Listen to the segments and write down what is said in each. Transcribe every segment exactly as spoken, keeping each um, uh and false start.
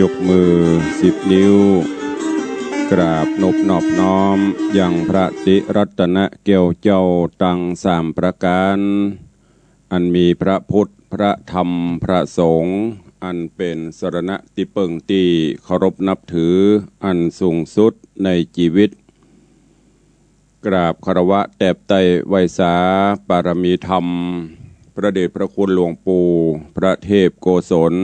ยกมือสิบนิ้ว กราบนบนอบน้อมยังพระติรัตนแก้วเจ้าตังสามประก๋าน อันมีพระพุทธ พระธรรม พระสงฆ์ อันเป๋นสรณะตี้เปิ้งตี้เคารพนับถืออันสูงสุดในจีวิต กราบคารวะแตบไต้ไหว้สาปารมีธรรม พระเดชพระคุณหลวงปู่พระเทพโกศล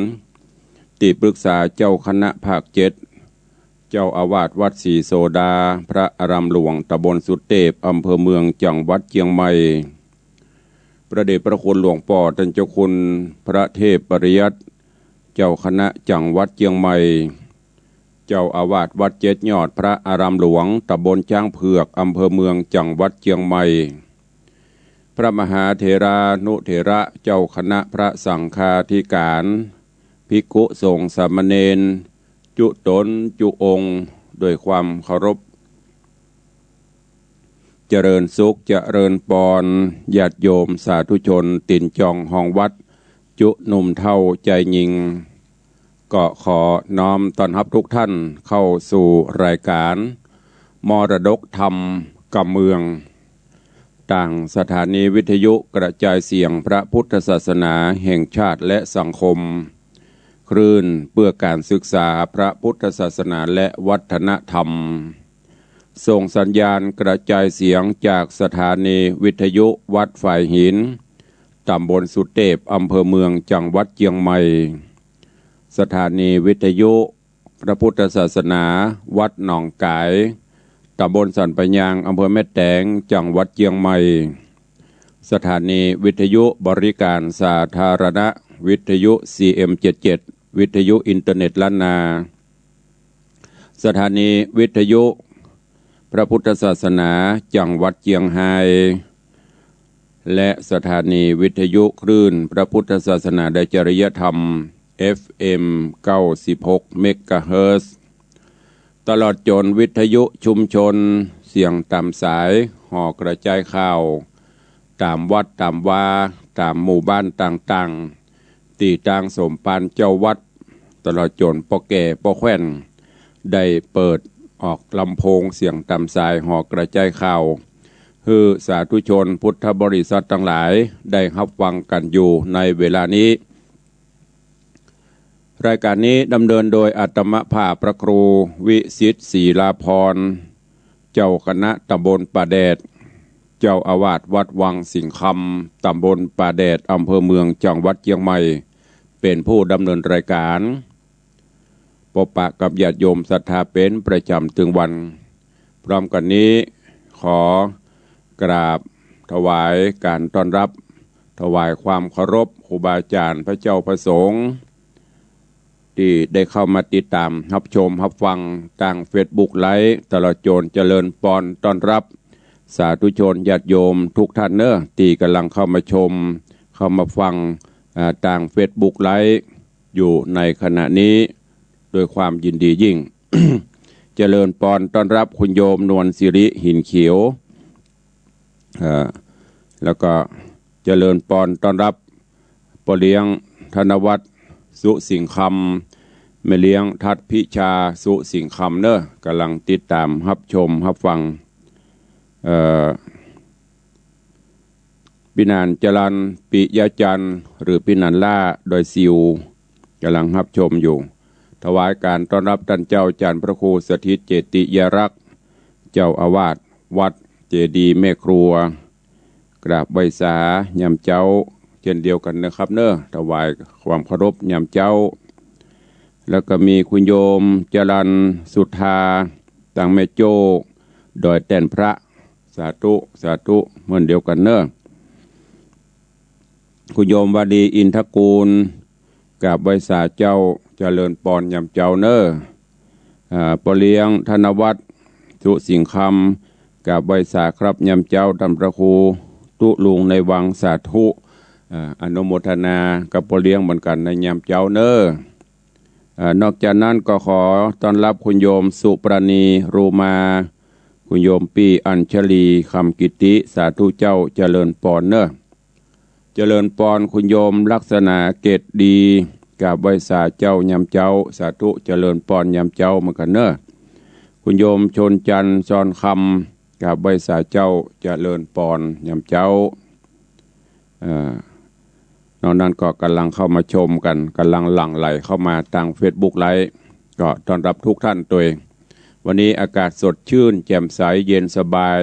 ตี้ปรึกษาเจ้าคณะภาคเจ็ด เจ้าอาวาสวัดศรีโสดา พระอารามหลวงตำบลสุเตพ อำเภอเมือง จังหวัดเจียงใหม่ พระเดชพระคุณหลวงป้อต้านเจ้าคุณพระเทพปริยัติ เจ้าคณะจังหวัดเจียงใหม่ เจ้าอาวาสวัดเจ็ดยอด พระอารามหลวงตำบลจ๊างเผือก อำเภอเมือง จังหวัดเจียงใหม่ พระมหาเถรานุเถระ เจ้าคณะพระสังฆาธิการ ภิกขุสงฆ์สามเณร จุ๊ต๋นจุ๊องค์ ด้วยความเคารพ เจริญสุขเจริญปอน ญาติโยมสาธุชนตี๋นจองฮองวัด จุ๊หนุ่มเฒ่าจายญิง ก็ขอน้อมต้อนฮับทุกท่านเข้าสู่รายการมรดกธรรมกำเมือง ตางสถานีวิทยุกระจายเสียงพระพุทธศาสนาแห่งชาติและสังคม คลื่นเพื่อการศึกษาพระพุทธศาสนาและวัฒนธรรม ส่งสัญญาณกระจายเสียงจากสถานีวิทยุวัดฝายหิน ตำบลสุเตพ อำเภอเมือง จังหวัดเจียงใหม่ สถานีวิทยุพระพุทธศาสนาวัดหนองก๋าย ตำบลสันปะยาง อำเภอแม่แตง จังหวัดเจียงใหม่ สถานีวิทยุบริการสาธารณะ วิทยุ ซีเอ็ม เจ็ดเจ็ด วิทยุอินเทอร์เน็ตล้านนา สถานีวิทยุพระพุทธศาสนาจังหวัดเจียงฮาย และสถานีวิทยุคลื่นพระพุทธศาสนาและจริยธรรม เอฟเอ็ม เก้าสิบหก เมกะเฮิรตซ์ ตลอดจ๋นวิทยุชุมชนเสียงต๋ามสาย หอกระจายข่าว ต๋ามวัดต๋ามวา ต๋ามหมู่บ้านต่างๆ ตี้ตางสมภารเจ้าวัด ตลอดจ๋นป้อแก่ป้อแคว่น ได้เปิดออกลำโพงเสียงต๋ามสายหอกระจายข่าว หื้อสาธุชนพุทธบริษัทตังหลายได้ฮับฟังกั๋นอยู่ในเวลานี้ รายการนี้ดำเนินโดยอาตมาภาพพระครูวิสิทธิ์ ศรีลาภรณ์ เจ้าคณะตำบลป่าแดด เจ้าอาวาสวัดวังสิงห์คำ ตำบลป่าแดด อำเภอเมือง จังหวัดเจียงใหม่ เป๋นผู้ดำเนินรายการ ปบปะกับญาติโยมศรัทธาเป๋นประจ๋ำตึงวัน พร้อมกั๋นนี้ ขอกราบถวายการต้อนรับ ถวายความเคารพครูบาอาจ๋ารย์ พระเจ้าพระสงฆ์ ตี้ได้เข้ามาติดต๋ามฮับชมฮับฟังตางเฟซบุ๊กไลฟ์ ตลอดจ๋นเจริญปอนต้อนฮับสาธุชนญาติโยมกู้ต้านเน่อ ตี้ก่ำลังเข้ามาชม เข้ามาฟัง อ่า ตางเฟซบุ๊กไลฟ์อยู่ในขณะนี้ ด้วยความยินดียิ่ง เจริญปอนต้อนฮับคุณโยมนวลศิริ หินเขียว เอ่อ แล้วก็เจริญปอนต้อนฮับป้อเลี้ยงธนวัฒน์ สุสิงห์คำ แม่เลี้ยงทัศน์พิชา สุสิงห์คำเน่อ ก่ำลังติดต๋ามฮับชมฮับฟัง เอ่อ ปี้หนานจรัญ ปิยะจันทร์ หรือปี้หนานล่า ดอยซิว ก่ำลังฮับชมอยู่ ถวายการต้อนฮับต้านเจ้าอาจ๋ารย์พระครูสถิตเจติยรักษ์ เจ้าอาวาสวัดเจดีย์แม่ครัว กราบไหว้สายามเจ๊า เจ้นเดียวกั๋นนะครับเน่อ ถวายความเคารพยามเจ๊า แล้วก็มีคุณโยมจรัญสุธา ตางแม่โจ้ ดอยแต้นพระ สาธุ สาธุ เหมือนเดียวกั๋นเน่อ คุณโยมวารี อินทกูล กราบไหว้สาเจ้า เจริญปอนยามเจ๊าเน่อ อ่า ป้อเลี้ยงธนวัฒน์ สุสิงห์คำ กราบไหว้สาครับยามเจ๊า ต้านพระครูตุ๊ลุงในวัง สาธุ อ่า อนุโมทนากับป้อเลี้ยงเหมือนกั๋นในยามเจ๊าเน่อ อ่า นอกจากนั้นก็ขอต้อนฮับคุณโยมสุปราณี รูมา คุณโยมปี้อัญชลี คำกิตติ สาธุเจ้า เจริญปอนเน่อ เจริญปอนคุณโยมลักษณะเกตดี กราบไหว้สาเจ้ายามเจ๊า สาธุเจริญปอนยามเจ๊าเหมือนกั๋นเน่อ คุณโยมชนจันทร์ ชอนคำ กราบไหว้สาเจ้าเจริญปอนยามเจ๊า เอ่อ นอกนั้นก็ก่ำลังเข้ามาชมกั๋น ก่ำลังหลั่งไหลเข้ามาตางเฟซบุ๊กไลฟ์ ก็ต้อนรับกู้ต้านตวย วันนี้อากาศสดชื่น แจ่มใส เย็นสบาย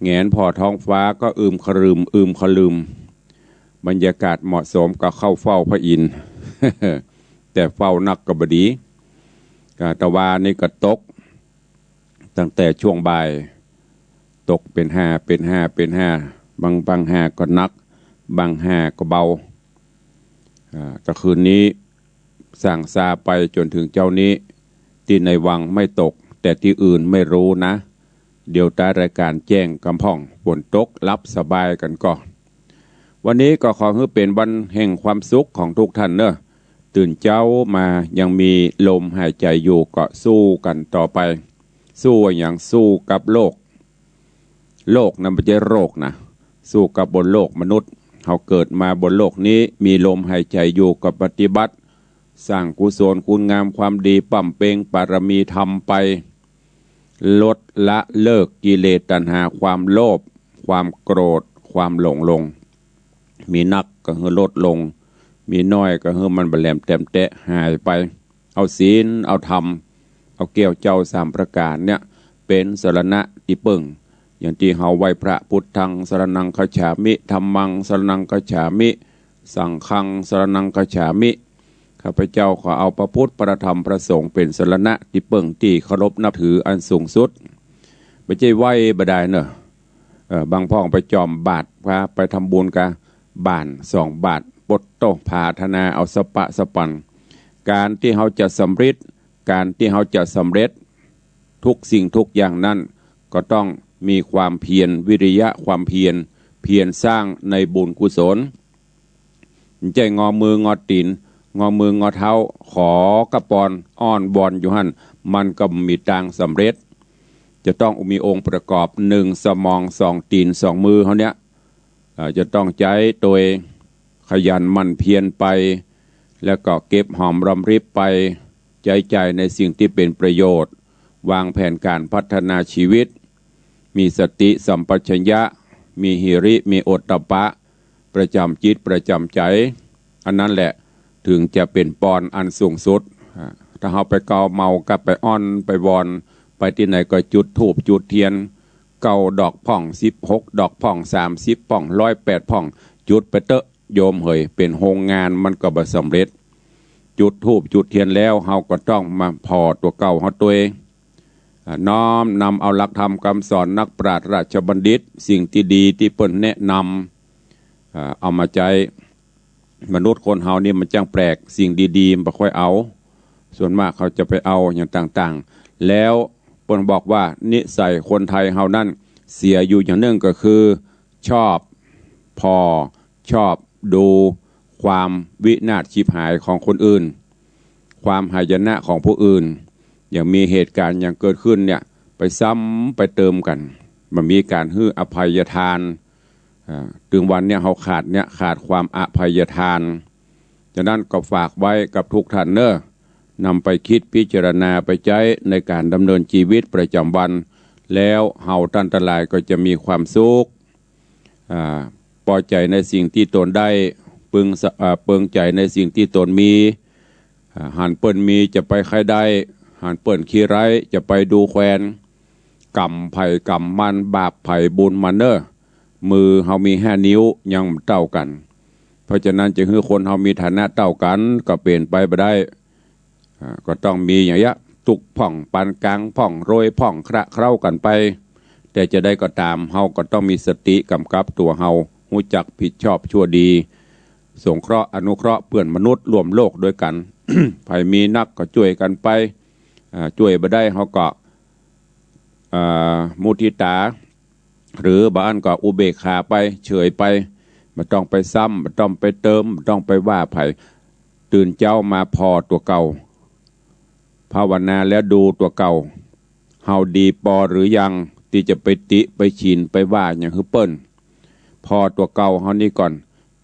แหงนผ่อท้องฟ้าก็อึมครึม อึมครึม บรรยากาศเหมาะสมกับเข้าเฝ้าพระอินทร์ แต่เฝ้านักก็บ่ดี กา ตะวานี่ก็ตก ตั้งแต่ช่วงบ่าย ตกเป๋นห่า เป๋นห่า เป๋นห่า บาง บางห่าก็หนัก บางห่าก็เบา อ่า แต่คืนนี้ส่างซาไปจ๋นเถิงเจ๊านี้ ตี้ในวังไม่ตก แต่ตี้อื่นไม่ฮู้นะ เดี๋ยวต๊ายรายก๋านแจ้งกำพ่อง ฝนตกหลับสบายกั๋นก่อ วันนี้ก็ขอหื้อเป๋นวันแห่งความสุขของกู้ต้านเน่อ ตื่นเจ๊ามายังมีลมหายใจ๋อยู่ก็สู้กั๋นต่อไป สู้อะหยัง สู้กับโลก โลกนั้นบ่ใจ้โรคนะ สู้กับบนโลกมนุษย์ เฮาเกิดมาบนโลกนี้ มีลมหายใจ๋อยู่ก็ปฏิบัติ สร้างกุศลคุณงามความดี บำเพ็ญปารมีธรรมไป ลดละเลิกกิเลสตัณหา ความโลภ ความโกรธ ความหลงลง มีนักก็หื้อลดลง มีน้อยก็หื้อมันบ่แหลมแต๋มแตะหายไป เอาศีล เอาธรรม เอาแก้วเจ้าสามประก๋านเนี่ย เป๋นสรณะตี้เปิ้ง อย่างตี้เฮาไหว้พระ พุทธัง สรณัง คัจฉามิ ธัมมัง สรณัง คัจฉามิ สังฆัง สรณัง คัจฉามิ ข้าพเจ้าขอเอาพระพุทธ พระธรรม พระสงฆ์เป๋นสรณะตี้เปิ้ง ตี้เคารพนับถืออันสูงสุด บ่ใจ้ไหว้บ่ดายเน่อ เอ่อ บางพ่องไปจ่อมบาตร พาไปทำบุญกา บาตรสองบาตร ปดโต้ ผาธนาเอาสะปะสะปัน ก๋านตี้เฮาจะสำริด ก๋านตี้เฮาจะสำเร็จ กู้สิ่งกู้อย่างนั้น ก็ต้องมีความเพียร วิริยะความเพียร เพียรสร้างในบุญกุศล บ่ใจ้งอมืองอตี๋น งอมืองอเท้า ขอกับปอน อ้อนวอนอยู่หั้น มันก็บ่มีตางสำเร็จ จะต้องมีองค์ประกอบ หนึ่ง สมอง สอง ตี๋น สอง มือเฮาเนี่ย เอ่อ จะต้องใจ๊โตยขยันหมั่นเพียรไป แล้วก็เก็บหอมรอมริบไป ใจ๊จ่ายในสิ่งตี้เป๋นประโยชน์ วางแผนก๋านพัฒนาชีวิต มีสติสัมปชัญญะ มีหิริ มีโอตตัปปะ ประจ๋ำจิตประจ๋ำใจ๋ อันนั้นแหละ เถิงจะเป๋นปอนอันสูงสุด อ่า ถ้าเฮาไปเกาเมากับไปอ้อนไปวอน ไปตี้ไหนก็จุดธูปจุดเตียน เก้าดอกพ่อง สิบหกดอกพ่อง สามสิบพ่อง ร้อยแปดพ่อง จุดไปเต๊อะโยมเหย เป๋นโฮงงานมันก็บ่สำเร็จ จุดธูปจุดเตียนแล้ว เฮาก็ต้องมาผ่อตั๋วเก่าเฮาตวย อ่า น้อมนำเอาหลักธรรมกำสอนนักปราชญ์ราชบัณฑิต สิ่งตี้ดีตี้เปิ้นแนะนำ อ่า เอามาใจ๊ มนุษย์คนเฮานี่มันจั้งแปลก สิ่งดีๆ มันบ่ค่อยเอา ส่วนมากเขาจะไปเอาอย่างต่างๆ แล้วเปิ้นบอกว่านิสัยคนไทยเฮานั้นเสียอยู่อย่างนึ่งก็คือ ชอบผ่อ ชอบดูความวินาศฉิบหายของคนอื่น ความหายนะของผู้อื่น อย่างมีเหตุก๋ารณ์อย่างเกิดขึ้นเนี่ย ไปซ้ำไปเติมกั๋น บ่มีก๋านหื้ออภัยทาน อ่า ตึงวันเนี่ยเฮาขาดเนี่ย ขาดความอภัยทาน ฉะนั้นก็ฝากไว้กับกู้ต้านเน่อ นำไปกึ๊ดพิจารณาไปใจ๊ในก๋านดำเนินจีวิตประจ๋ำวัน แล้วเฮาต้านตังหลายก็จะมีความสุข อ่า ปอใจ๋ในสิ่งตี้ตนได้ เปิงสะ อ่า เปิงใจ๋ในสิ่งตี้ตนมี อ่า หันเปิ้นมีจะไปใค่ได้ หันเปิ้นขี้ไร้จะไปดูแควน กรรมใผกรรมมัน บาปใผบุญมันเน่อ มือเฮามีห้านิ้วยังบ่เต้ากั๋น เพราะฉะนั้นจะหื้อคนเฮามีฐานะเต้ากั๋นก็เป๋นไปบ่ได้ อ่า ก็ต้องมีอย่างเยียะ ตุ๊กพ่อง ปานก๋างพ่อง รวยพ่อง คละเคล้ากั๋นไป แต่จะใดก็ต๋าม เฮาก็ต้องมีสติก๋ำกับตั๋วเฮา ฮู้จักผิดชอบชั่วดี สงเคราะห์อนุเคราะห์เปื้อนมนุษย์ร่วมโลกด้วยกั๋น ใผมีนักก็จ้วยกั๋นไป อ่า จ้วยบ่ได้เฮาก็ อ่า มุทิตา หรือบางอันก็อุเบกขาไป เฉยไป บ่ต้องไปซ้ำ บ่ต้องไปเติม บ่ต้องไปว่าใผ ตื่นเจ๊ามาผ่อตั๋วเก่า ภาวนาแล้วดูตั๋วเก่า เฮาดีปอหรือยัง ตี้จะไปติไปฉินไปว่าหยังหื้อเปิ้น ผ่อตั๋วเก่าเฮานี่ก่อน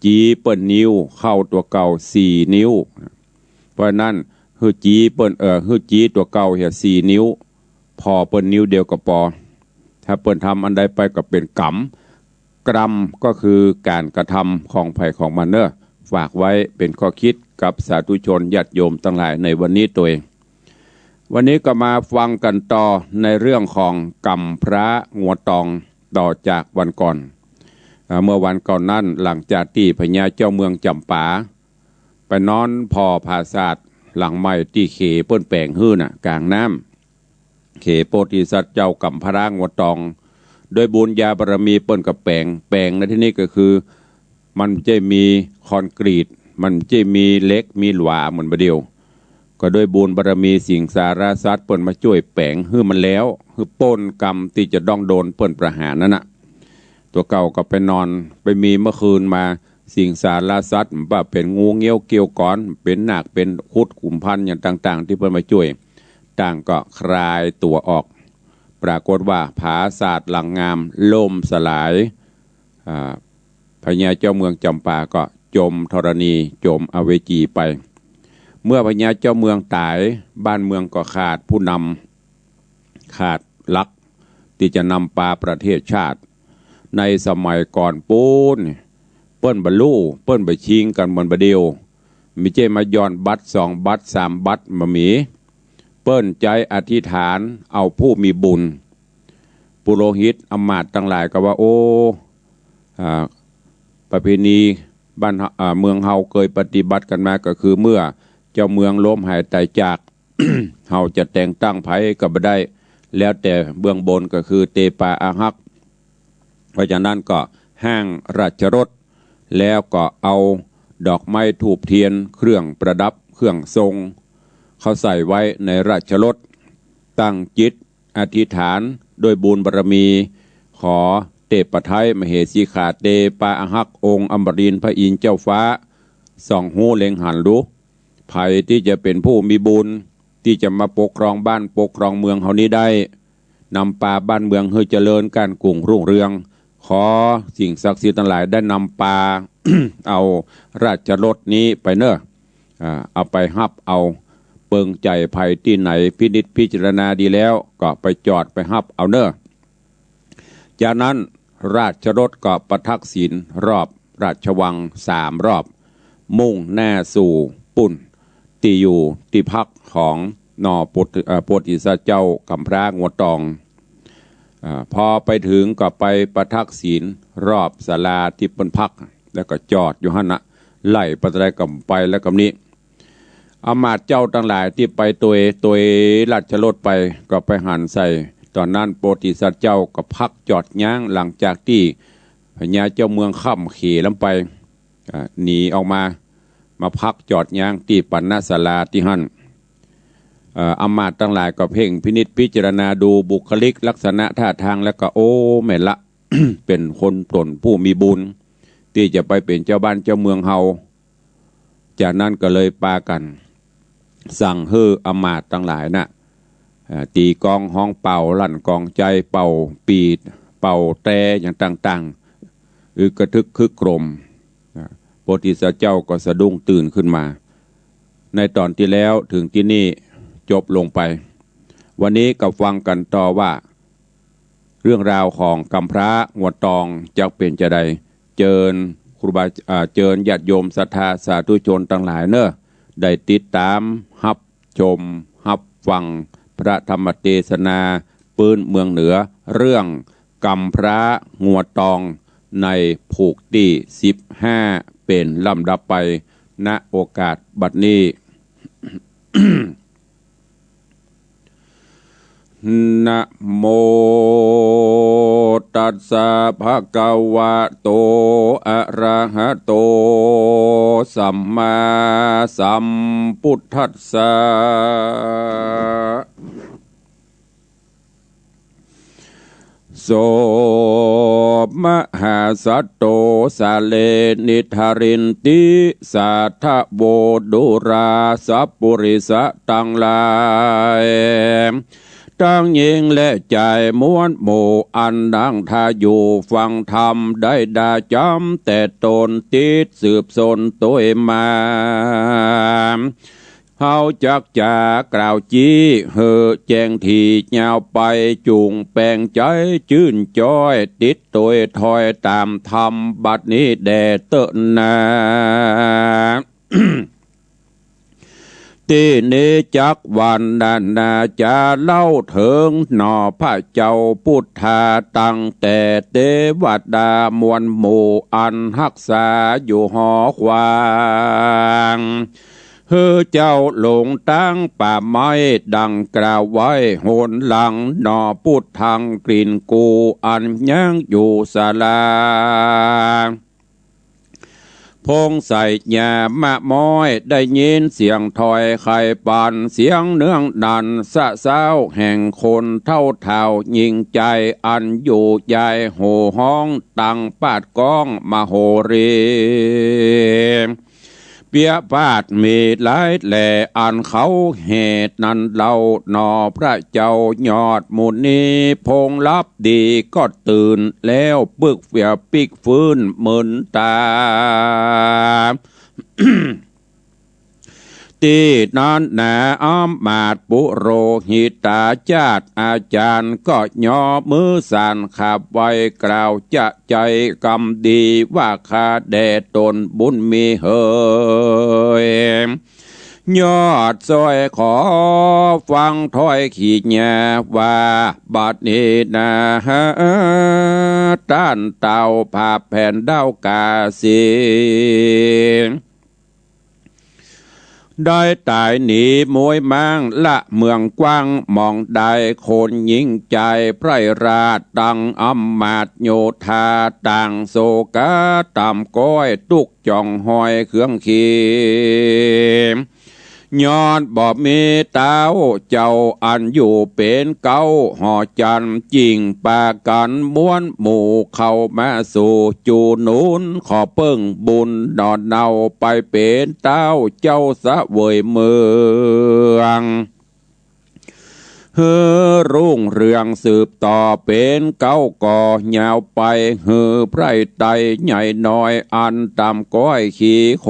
จี๊เปิ้นนิ้วเข้าตั๋วเก่าสี่นิ้ว เพราะฉะนั้นหื้อจี๊เปิ้น เอ่อ หื้อจี๊ตั๋วเก่าเหียสี่นิ้ว ผ่อเปิ้นนิ้วเดียวก็ปอ ถ้าเปิ้นทำอันใดไปก็เป๋นกรรม กรรมก็คือก๋านกระทำของใผของมันเน่อ ฝากไว้เป๋นข้อคิดกับสาธุชนญาติโยมตังหลายในวันนี้ตวย วันนี้ก็มาฟังกั๋นต่อในเรื่องของกำพร้างัวตองต่อจากวันก่อน เอ่อ เมื่อวันก่อนนั้น หลังจากตี้พญาเจ้าเมืองจ๋ำปาไปนอนผ่อผาสาทหลังใหม่ตี้เขเปิ้นแป๋งหื้อน่ะ ก๋างน้ำ เขโพธิสัตว์เจ้ากำพร้างัวตอง ด้วยบุญญาบารมีเปิ้นก็แป๋ง แป๋งในที่นี้ก็คือ มันบ่ใจ้มีคอนกรีต มันบ่ใจ้มีเหล็ก มีหลาเหมือนบ่าเดี่ยว ก็ด้วยบุญบารมีสิงสารสัตว์เปิ้นมาจ้วยแป๋งหื้อมันแล้ว หื้อป๊นกรรมตี้จะต้องโดนเปิ้นประหารนั่นน่ะ ตั๋วเก่าก็ไปนอน ไปมีเมื่อคืนมา สิงสารสัตว์ บ่าเป๋นงูเงี้ยวเกี้ยวกอน เป๋นนาค เป๋นครุฑกุมภัณฑ์อย่างต่างๆ ตี้เปิ้นมาจ้วย ต่างก็คลายตั๋วออก ปรากฏว่าผาสาทหลังงามล่มสลาย อ่า พญาเจ้าเมืองจ๋ำปาก็จมธรณี จมอเวจีไป เมื่อพญาเจ้าเมืองต๋าย บ้านเมืองก็ขาดผู้นำ ขาดหลักตี้จะนำปาประเทศชาติ ในสมัยก่อนปู๊น เปิ้นบ่ลู่ เปิ้นบ่ชิงกั๋นเหมือนบ่าเดี่ยว บ่ใจ้มาหย่อนบัตรสองบัตรสามบัตรบ่มี เปิ้นใจ๊อธิษฐานเอาผู้มีบุญ ปุโรหิตอำมาตย์ตังหลายก็ว่า โอ้ อ่า ประเพณีบ้านเฮา อ่า เมืองเฮาเกยปฏิบัติกั๋นมาก็คือ เมื่อเจ้าเมืองล้มหายต๋ายจาก เฮาจะแต่งตั้งใผก็บ่ได้ แล้วแต่เบื้องบนก็คือเตปาอาฮัก เพราะฉะนั้นก็ฮ้างราชรถ แล้วก็เอาดอกไม้ธูปเทียน เครื่องประดับ เครื่องทรง เข้าใส่ไว้ในราชรถ ตั้งจิตอธิษฐานด้วยบุญบารมี ขอเทพไทยมเหสีข้าเตปาอาฮักองค์อมรินทร์พระอินทร์เจ้าฟ้า ส่องฮู้เล็งหันดู ใผตี้จะเป๋นผู้มีบุญ ตี้จะมาปกครองบ้านปกครองเมืองเฮานี้ได้ นำปาบ้านเมืองหื้อเจริญก้านกุ่งรุ่งเรือง ขอสิ่งศักดิ์สิทธิ์ตังหลายได้นำปา เอาราชรถนี้ไปเน่อ อ่า เอาไปฮับเอา เปิงใจ๋ใผตี้ไหนพินิจพิจารณาดีแล้ว ก็ไปจอดไปฮับเอาเน่อ จากนั้นราชรถก็ประทักษิณรอบราชวังสามรอบ มุ่งหน้าสู่ปู๊น ตี้อยู่ตี้พักของหน่อโพธิ เอ่อ โพธิสัตว์เจ้ากำพร้างัวตอง อ่า พอไปเถิงก็ไปประทักษิณรอบศาลาตี้เปิ้นพัก แล้วก็จอดอยู่หั้นน่ะ ไล่ไปตะใดก็ไปแล้วกำนี้ อำมาตย์เจ้าตังหลายตี้ไปตวย ตวยราชรถไปก็ไปหันใส่ ต๋อนนั้นโพธิสัตว์เจ้าก็พักจอดยั้ง หลังจากตี้พญาเจ้าเมืองค่ำเขล้ำไป อ่า หนีออกมา มาพักจอดยั้งตี้ปัณณศาลาตี้หั้น เอ่อ อำมาตย์ตังหลายก็เพ่งพินิจพิจารณาดูบุคลิกลักษณะท่าทางแล้วก็ โอ้ แม่นละ เป๋นคนต๋นผู้มีบุญ ตี้จะไปเป๋นเจ้าบ้านเจ้าเมืองเฮา จากนั้นก็เลยปากั๋น สั่งหื้ออำมาตย์ตังหลายน่ะ เอ่อ ตี๋กองฮ้องเป่า ลั่นกองใจ๋ เป่าปี๋ เป่าแตรอย่างต่างๆ อึกกระทึกครึกโครม อ่า โพธิสัตว์เจ้าก็สะดุ้งตื่นขึ้นมา ในต๋อนตี้แล้วเถิงตี้นี่จบลงไป วันนี้ก็ฟังกั๋นต่อว่า เรื่องราวของกำพร้างัวตองจะเป๋นจาใด เจิญครูบา อ่า เจิญญาติโยมศรัทธาสาธุชนตังหลายเน่อ ได้ติดต๋ามฮับชมฮับฟังพระธรรมเตสนาปื๊นเมืองเหนือ เรื่องกำพร้างัวตอง ในผูกตี้สิบห้า เป๋นลำดับไป ณ โอกาสบัดนี้ นะโมตัสสะ ภะคะวะโต อะระหะโต สัมมาสัมพุทธัสสะ โส มหาสัตโต สาเล นิทารินติ สาธะโว ดูราสะปุริสะตังหลาย ตังญิงและจายมวลหมู่ อันนั่งท่าอยู่ฟังธรรม ได้ดาจ๋ำแต่ต๋นติดสืบสนตวยมา เฮาจักจ๋ากล่าวจี้หื้อแจ้งถี่ยาวไป จุ่งแป๋งใจ๋จื้นจ๊อย ติดตวยถอยต๋ามธรรม บัดนี้แด่เต๊อะนา ตี้นี้จักวรรณนา จะเล่าเถิงหน่อพระเจ้าปุทธา ตั้งแต่เตวดามวลหมู่ อันฮักษาอยู่หอขวาง หื้อเจ้าหลงตั้งป่าไม้ ดังกล่าวไว้หนหลัง หน่อปุทธังกลิ่นกู อันยังอยู่ศาลา พงไสยามะม้อย ได้ยินเสียงถอยไขปัน เสียงเนืองนันสะซ้าว แห่งคนเฒ่าเฒ่าหญิงใจ๋ อันอยู่ยายโห่ฮ้อง ตังปาดก้องมโหรี เปียะปาดมีหลายแหล่ อันเขาแห่นั้นเล่า หน่อพระเจ้ายอดมุนี พงหลับดีก็ตื่นแล้ว ปึกเปียะปิ๊กฟื้นมืนต๋า ตี้นั้นนา อำมาตย์ปุโรหิตาจารย์อาจ๋ารย์ ก็ยอมือสานขับไหว้ กล่าวจะใจ๋กำดี ว่าข้าแด่ต๋นบุญมีเหย ยอดซ้อยขอฟังถ้อยขีญา ว่าบัดนี้นา ต้านเต้าผาแผนดาวกาสี ได้ต๋ายหนีมวยม้างละเมืองกว้าง หม่องใดคนหญิงใจ๋ไพร่ราช ตังอำมาตย์โยธา ต่างโศกาต่ำก้อย ตุ๊กจ่องห้อยเครื่องขี ย้อนบ่มีเต้าเจ้า อันอยู่เป๋นเก๊าหอจันทร์ จิ่งปากั๋นม้วนหมู่เข้ามาสู่ จู๋หนุนขอเปิ้งบุญหน่อเนา ไปเป๋นเต้าเจ้าเสวยเมือง หื้อรุ่งเรืองสืบต่อเป๋นเก๊าก่อยาวไป หื้อไพร่ไตใหญ่น้อย อันต่ำก้อยขีโค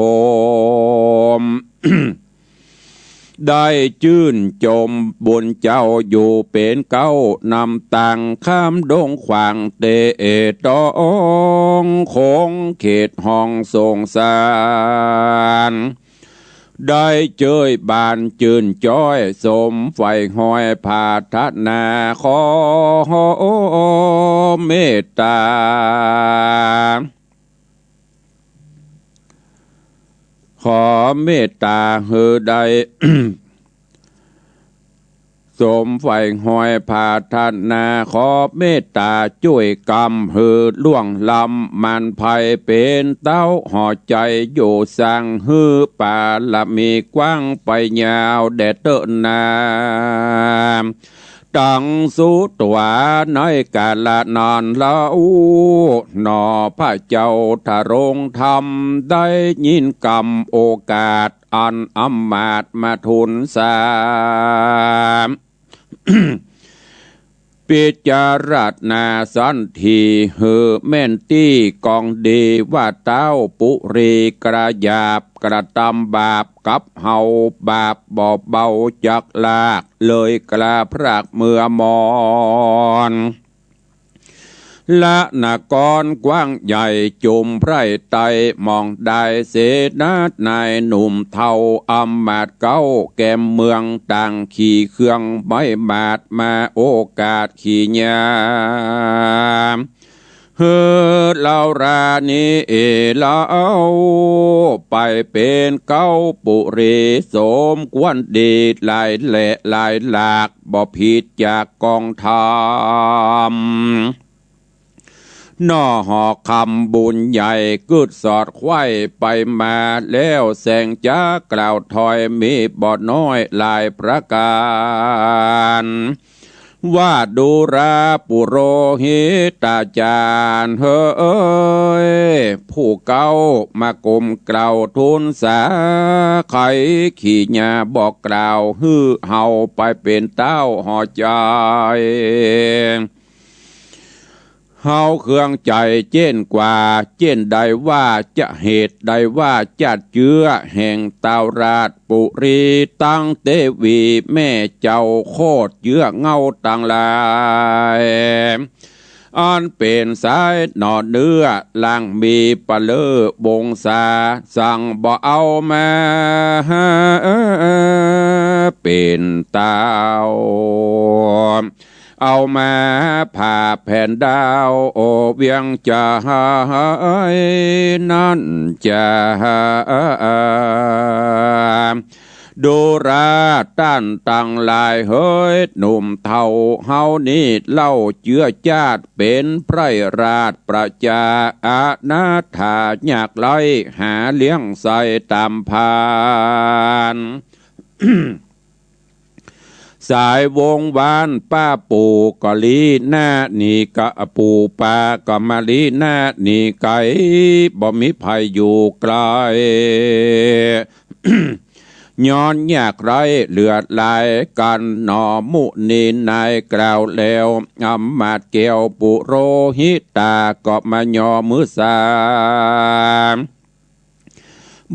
ม ได้จื้นจมบุญเจ้า อยู่เป๋นเก๊านำตัง ข้ามดงขวางเตะตอง โขงเขตห้องสงสาร ได้เจยบานจื้นจ๊อย สมใฝ่ฮอยผาถนา ขอเมตต๋า ขอเมตต๋าหื้อได้ สมใฝ่ฮอยผาถนา ขอเมตต๋าจ้วยกำหื้อล่วงล้ำ มันภัยเป๋นเต้าหอใจ๋ อยู่สังหื้อปารมีกว้างไปยาวแด่เต๊อะนา ตังสุตวาในกาละนั้นเล่า หน่อพระเจ้าทรงธรรม ได้ยินกำโอกาส อันอำมาตย์มาทูลสาม พิจารณาสันทีหื้อแม่นตี้กองดี ว่าเต้าปุรีกระหยาบกระตำบาปกับเฮา บาปบ่เบาจักลาก เลยกล้าพรากเมือมอน ละนครกว้างใหญ่จุมไพร่ไต หม่องได้เสนานายหนุ่มเฒ่า อำมาตย์เก๊าแก่มเมือง ต่างขี่เครื่องไม้มาดมา โอกาสขีญา หื้อเล่ารานี้เอเล่า ไปเป๋นเก๊าปุรี สมควรดีหลายแหล่หลายหลาก บ่ผิดจากกองธรรม หน่อหอคำบุญใหญ่กึ๊ดสอดไขว้ไปมา แล้วแสงจ๋ากล่าวถ้อยมีบ่น้อยหลายประก๋าน ว่าดูราปุโรหิตาจ๋ารย์เฮย ผู้เก๊ามาก้มกล่าวทูลสา ไขขีญาบอกกล่าวหื้อเฮาไปเป๋นเต้าหอใจ๋ เฮาเคืองใจ๋เจ้นกว่า เจ้นใดว่าจะเหตุใดว่าจาดเจื้อแห่งตาวราชบุรี ตังเตวีแม่เจ้าโคตรเยื้อเหง้าตังหลาย อันเป๋นสายหน่อเนื้อ หลังมีปะเลอวงศา สั่งบ่เอามาเป๋นตาว เอามาผ่าแผ่นดาว โอเวียงจันทน์นั้นจะ ดูราต้านตังหลายเหย หนุ่มเฒ่าเฮานี้เล่าเจื้อจาด เป๋นไพร่ราชประจา อนาถายากไร้ หาเลี้ยงใส่ต๋ามพาน สายวงวานป้าปู่ก็ลี้หน้าหนีกะปู่ปาก็มาลี้หน้าหนีไก๋ บ่มีใผอยู่ใก้ ย้อนยากไร้เหลือหลายกั๋นหนอ มุนีนายกล่าวแล้ว อำมาตย์แก้วปุโรหิตาก็มาย่อมือสา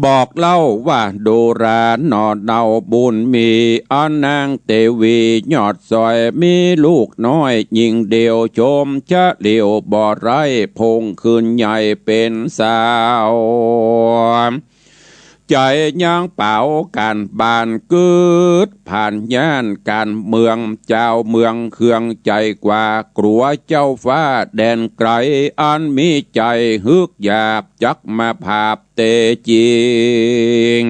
บอกเล่าว่าดูราหน่อเนาบุญมี อันนางเตวียอดสอย มีลูกน้อยญิงเดียว ชมเฉลียวบ่ไร้ พ่งขึ้นใหญ่เป๋นสาว ใจ๋ยังเป๋าก๋านบ้านกึ๊ด ผ่านย้านก๋านเมือง จาวเมืองเคืองใจ๋กว่า กลัวเจ้าฟ้าแดนไก๋ อันมีใจ๋ฮึกอยาก จักมาผาบเตจิง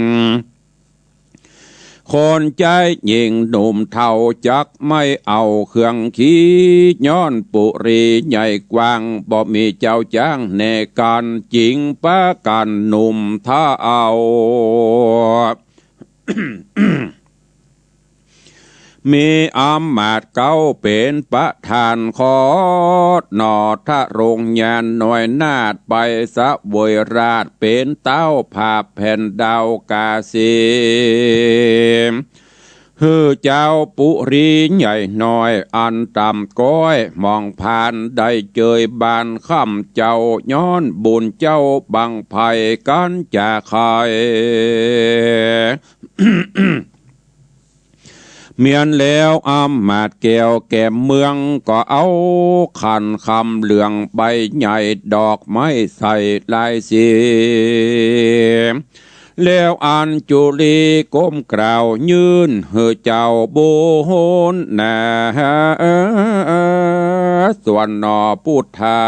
คนใจ๊ญิงหนุ่มเฒ่าจักไม่เอาเคืองขี้ ย้อนปุรีใหญ่กว้าง บ่มีเจ้าจ้างแน่กั๋น จิงปะกั๋นหนุ่มเฒ่า มีอำมาตย์เก๊าเป๋นประธาน ขอหน่อทรงยานหน่อยนาถ ไปเสวยราชเป๋นเต๊าผาบแผ่นดาวกาสี หื้อเจ้าปุรีใหญ่น้อย อันต่ำก้อยหมองพาน ได้เจยบานค่ำเจ้า ย้อนบุญเจ้าบั้งไฟกั๋นจาใค่ เมียนแล้วอำมาตย์แก้วแก่มเมือง ก็เอาขันคำเหลืองใบใหญ่ ดอกไม้ใส่ลายสี แล้วอัญจุลีก้มกราบยื่นหื้อเจ้าบุญนา ส่วนหน่อปุทธา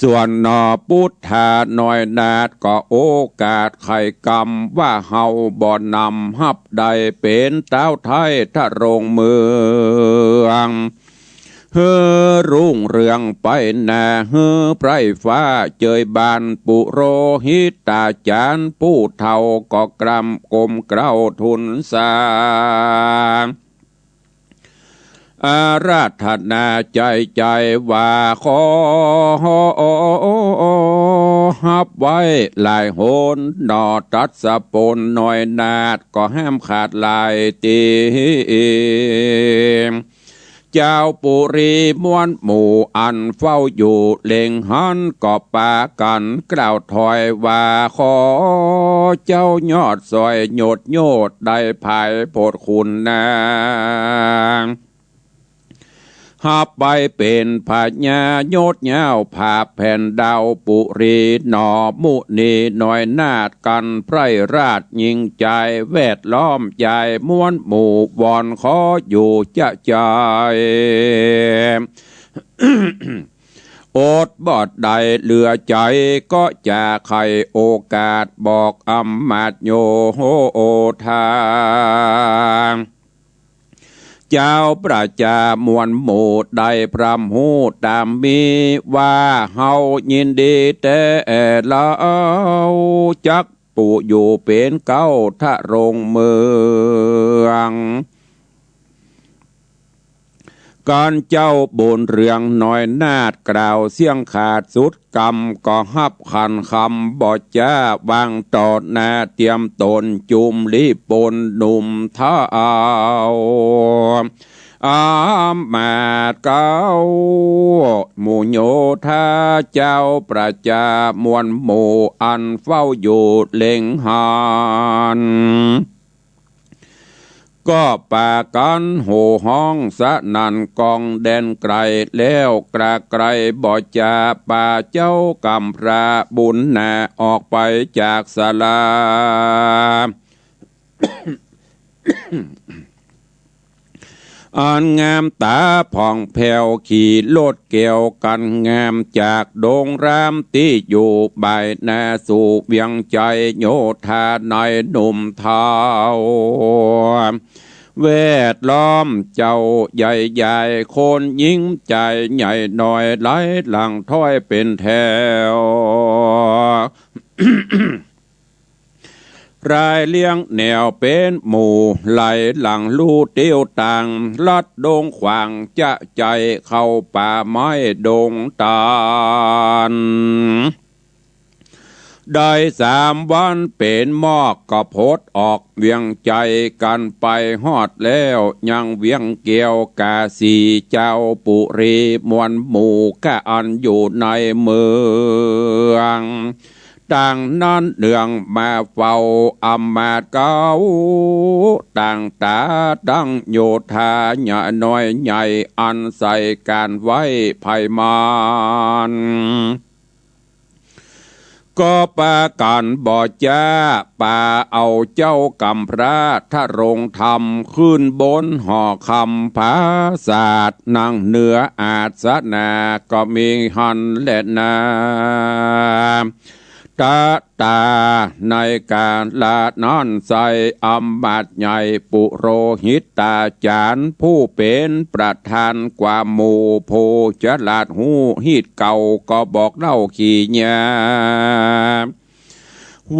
ส่วนหน่อปุทธาน้อยนาถ ก็โอกาสไขกรรมว่าเฮาบ่นำฮับได้ เป๋นเต๊าไท้ทรงเมือง หื้อรุ่งเรืองไปหน้า หื้อไพร่ฟ้าเจยบาน ปุโรหิตาจารย์ผู้เฒ่า ก็กราบก้มเกล้าทูลสา อาราธนาใจ๋ใจ๋ว่า ขอฮับไว้หลายหน หน่อตัดสะปนน้อยนาถ ก็ห้ามขาดหลายตี้ เจ้าปุรีมวลหมู่อันเฝ้าอยู่เล็งหัน ก็ปากั๋นกล่าวถอยว่า ขอเจ้ายอดสอยยดโยด ได้ผายโผดขุนนาง ฮับไปเป๋นพญายดยาว ผาบแผ่นดาวปุรี หน่อมุนีน้อยนาถกั๋น ไพร่ราชยิ่งใจ๋ แวดล้อมใจ๋มวลหมู่ วอนขออยู่จะใจ๋ อดบอดได้เหลือใจ๋ ก็จะไขโอกาสบอกอำมาตย์โยธา เจ้าประจามวลหมู่ได้พร่ำฮู้ต๋ามมี ว่าเฮายินดีแต๊เล่า จักปูอยู่เป๋นเก๊าทรงเมือง กันเจ้าบุญเรืองน้อยนาฏ กล่าวเสียงขาดสุดกำ ก็ฮับขันคำบ่จ๋าวางต่อหน้า เตรียมต๋นจุมลีปนหนุ่มเฒ่า อำมาตย์เก๊า หมู่โยธาเจ้าประจามวลหมู่ อันเฝ้าอยู่เล็งหัน ก็ปากั๋นโห่ฮ้องสนั่นก้องแดนไก๋ แล้วกระไก๋บ่จ๋า ปาเจ้ากำพร้าบุญนาออกไปจากศาลา อันงามต๋าผ่องแผ้ว ขี่รถแก้วกั๋นงาม จากดงรามตี้อยู่บ่ายหน้าสู่เวียงไจ โยธาในหนุ่มเฒ่า แวดล้อมเจ้าใหญ่ใหญ่ คนหญิงใจ๋ใหญ่น้อย ไหลหลั่งถ้อยเป๋นแถว รายเรียงแนวเป๋นหมู่ ไหลหลั่งลู่เตียวตัง ลัดดงขวางจะไจ เข้าป่าไม้ดงตาล ได้สามวันเป๋นมอก ก็พดออกเวียงไจกั๋นไปฮอดแล้ว ยังเวียงแก้วกาสี เจ้าปุรีมวลหมู่ กะอันอยู่ในเมือง ต่างนั้นเนืองมาเฝ้าอำมาตย์เก๊า ต่างต๋าตั้งโยธา ใหญ่น้อยใหญ่ อันใส่ก๋านไหว้ไพมัน ก็ปากั๋นบ่จ๋า ปาเอาเจ้ากำพร้าทรงธรรม ขึ้นบนหอคำผาสาท นั่งเหนืออาสนะ ก็มีหั้นแลนา ตะตา ในก๋าละนั้นไส้ อำมาตย์ใหญ่ปุโรหิตาจ๋ารย์ ผู้เป๋นประธานกว่าหมู่ ผู้ฉลาดฮู้ฮีตเก่า ก็บอกเล่าขี่ยา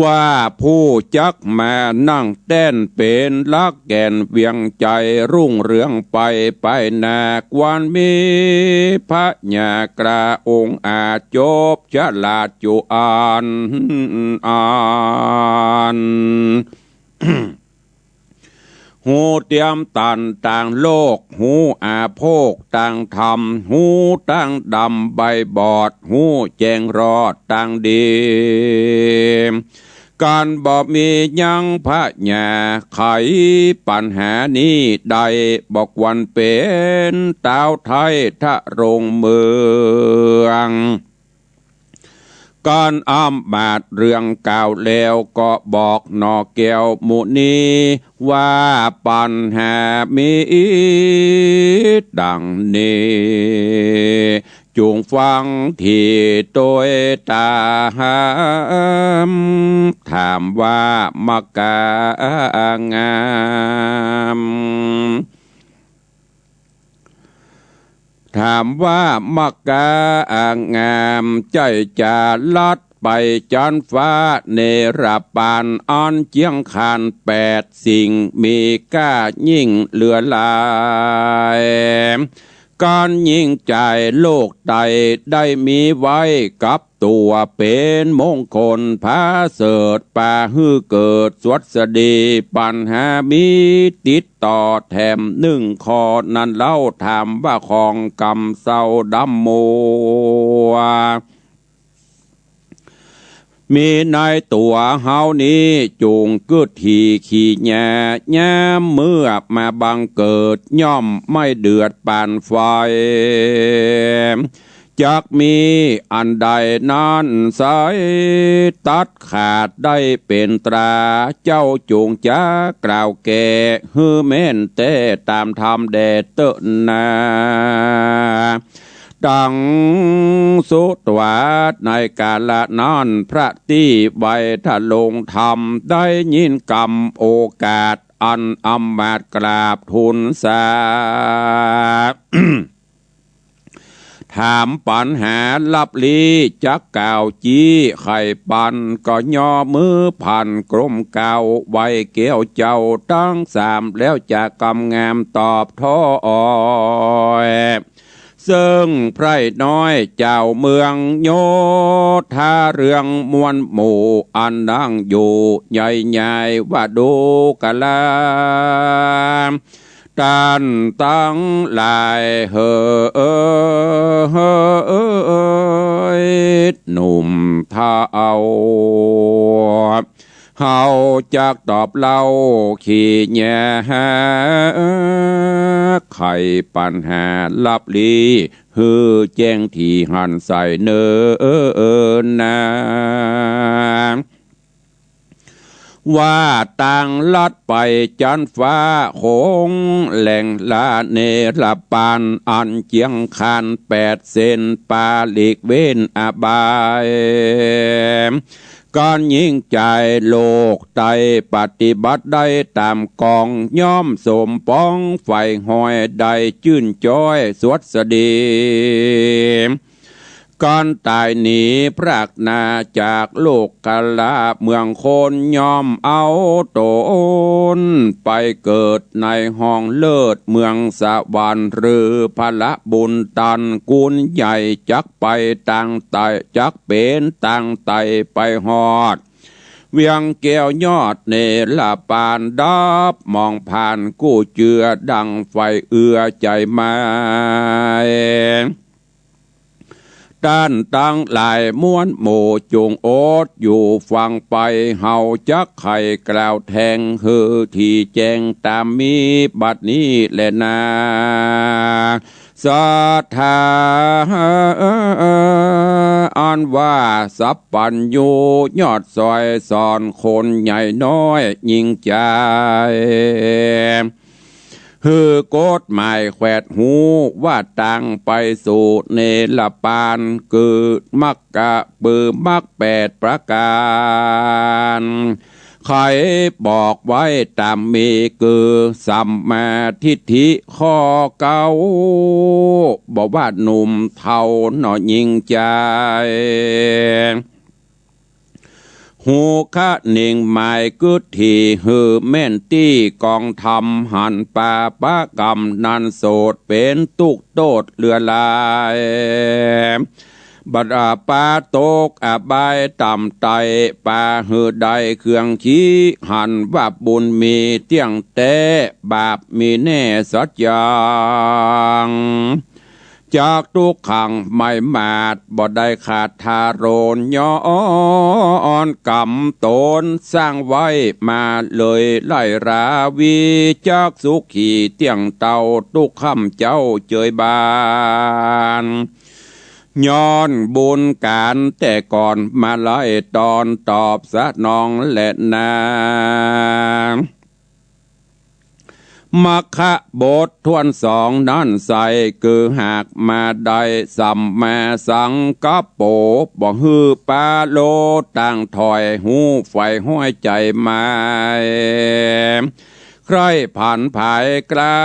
ว่าผู้จักมานั่งแต้นเป๋นหลักแก่นเวียงไจ รุ่งเรืองไปไปหน้า ควรมีพญากระองค์อาจ จบฉลาดจุอันอัน ฮู้เตียมตันต่างโลก ฮู้อาโภคต่างธรรม ฮู้ตั้งดำใบบอด ฮู้แจ้งรอดต่างดี ก๋านบ่มีหยังพญา ไขปัญหานี้ได้ บ่ควรเป๋นตาวไท้ทรงเมือง ก๋านอำมาตย์เรื่องกล่าวแล้ว ก็บอกหน่อแก้วมุนี ว่าปัญหามีดังนี้ จุ่งฟังถี่ตวยต๋าม ถามว่ามกางาม ถามว่ามกางาม ใจ้จาลัดไปจั๊นฟ้าเนรปาน อันเจียงคานแปดสิ่ง มีก้ายิ่งเหลือหลาย ก๋านยิ่งใจ๋โลกไตได้มีไว้กับตั๋ว เป๋นมงคลผาเสริฐ ปาหื้อเกิดสวัสดี ปัญหามีติดต่อแถมนึ่งข้อ นั้นเล่าถามว่าของกำเซ้าดำมัว มีในตั๋วเฮานี้ จุ่งกึ๊ดถี่ขี่ยา ยามเมื่อมาบังเกิด ย่อมไม่เดือดปานไฟ จักมีอันใดนั้นไซร้ ตัดขาดได้เป๋นตรา เจ้าจุ่งจ๋ากล่าวแก้ หื้อแม่นแต๊ต๋ามธรรมแด่เต๊อะนา ตังสุตวา ในกาละนั้น พระตี้ไวทรงธรรม ได้ยินกำโอกาส อันอำมาตย์กราบทูลสา ถามปั๋ญหาลับลี้ จักกล่าวจี้ไขปัน ก็ย่อมือผ่านกรมเกล้า ไหว้แก้วเจ้าตังสาม แล้วจะกำงามตอบถ้อย เซิ่งไพร่น้อยเจ้าเมืองโยธาเรืองมวลหมู่ อันนั่งอยู่ใหญ่ใหญ่ว่าดูกะลา ต้านตังหลายเหย หนุ่มเฒ่า เฮาจักตอบเล่าขี้แยไขปัญหาลับลี้ หื้อแจ้งถี่หันใสเนิ่นนา ว่าตางลัดไปจั๊นฟ้า โขงแหล่งละเนรปาน อันเจียงคานแปดเส้น ปาหลีกเว้นอบาย การยิ่งใจ๋โลกไต ปฏิบัติได้ต๋ามกอง ย่อมสมปองไฝห้อย ได้จื้นจ้อยสวัสดี การต๋ายหนีพรากนาจากโลกกาละเมืองคน ย่อมเอาต๋นไปเกิดในห้องเลิศเมืองสวรรค์ หรือพละบุญตันกุนใหญ่ จักไปตางใต้ จักเป๋นตางใต้ไปฮอด เวียงแก้วยอดเนรปาน ดับมองผ่านกู้เจือ ดังไฟเอือใจ๋ไม้ ต้านตังหลายมวลหมู่ จงอดอยู่ฟังไป เฮาจักไขกล่าวแทง หื้อถี่แจ้งต๋ามมีบัดนี้แลนา ศรัทธา อันว่าสัพพัญญูยอดซอย สอนคนใหญ่น้อยยิ่งใจ๋ หื้อกฎหมายแขวดฮู้ ว่าตางไปสู่เนรปาน คือมรรค กะปือมรรคแปดประก๋าน ไขบอกไว้ต๋ามมี คือสัมมาทิฏฐิข้อเก๊า บ่ว่าหนุ่มเฒ่าหนอยิ่งใจ๋ ฮูคะเน่งหมายกึ๊ดถี่ หื้อแม่นตี้กองธรรม หันปาปะกรรมนั้นโสด เป๋นตุ๊กข์โต้ษเหลือหลาย บรรดาปาตกอบายต่ำไต้ ปาหื้อได้เครื่องชี้ หันว่าบุญมีเตี้ยงแต๊ บาปมีแน่สัจจัง จากตุ๊กขังไม่มาด บ่ได้ขาดทาโรน ย้อนกรรมต๋นสร้างไว้มาเลยไล่ราวี จักสุขีเตี้ยงเต้าตุ๊กค่ำเจ๊าเจยบาน ย้อนบุญก๋านแต่ก่อนมาไล่ตอนตอบสนองแลนา มรรคบทถ้วนสองนั้นใส คือหากมาได้สัมมาสังกัปโป บ่หื้อปาโลตางถอย ฮู้ใฝ่ห้อยใจ๋หมาย ใคร่ผันผายกล้า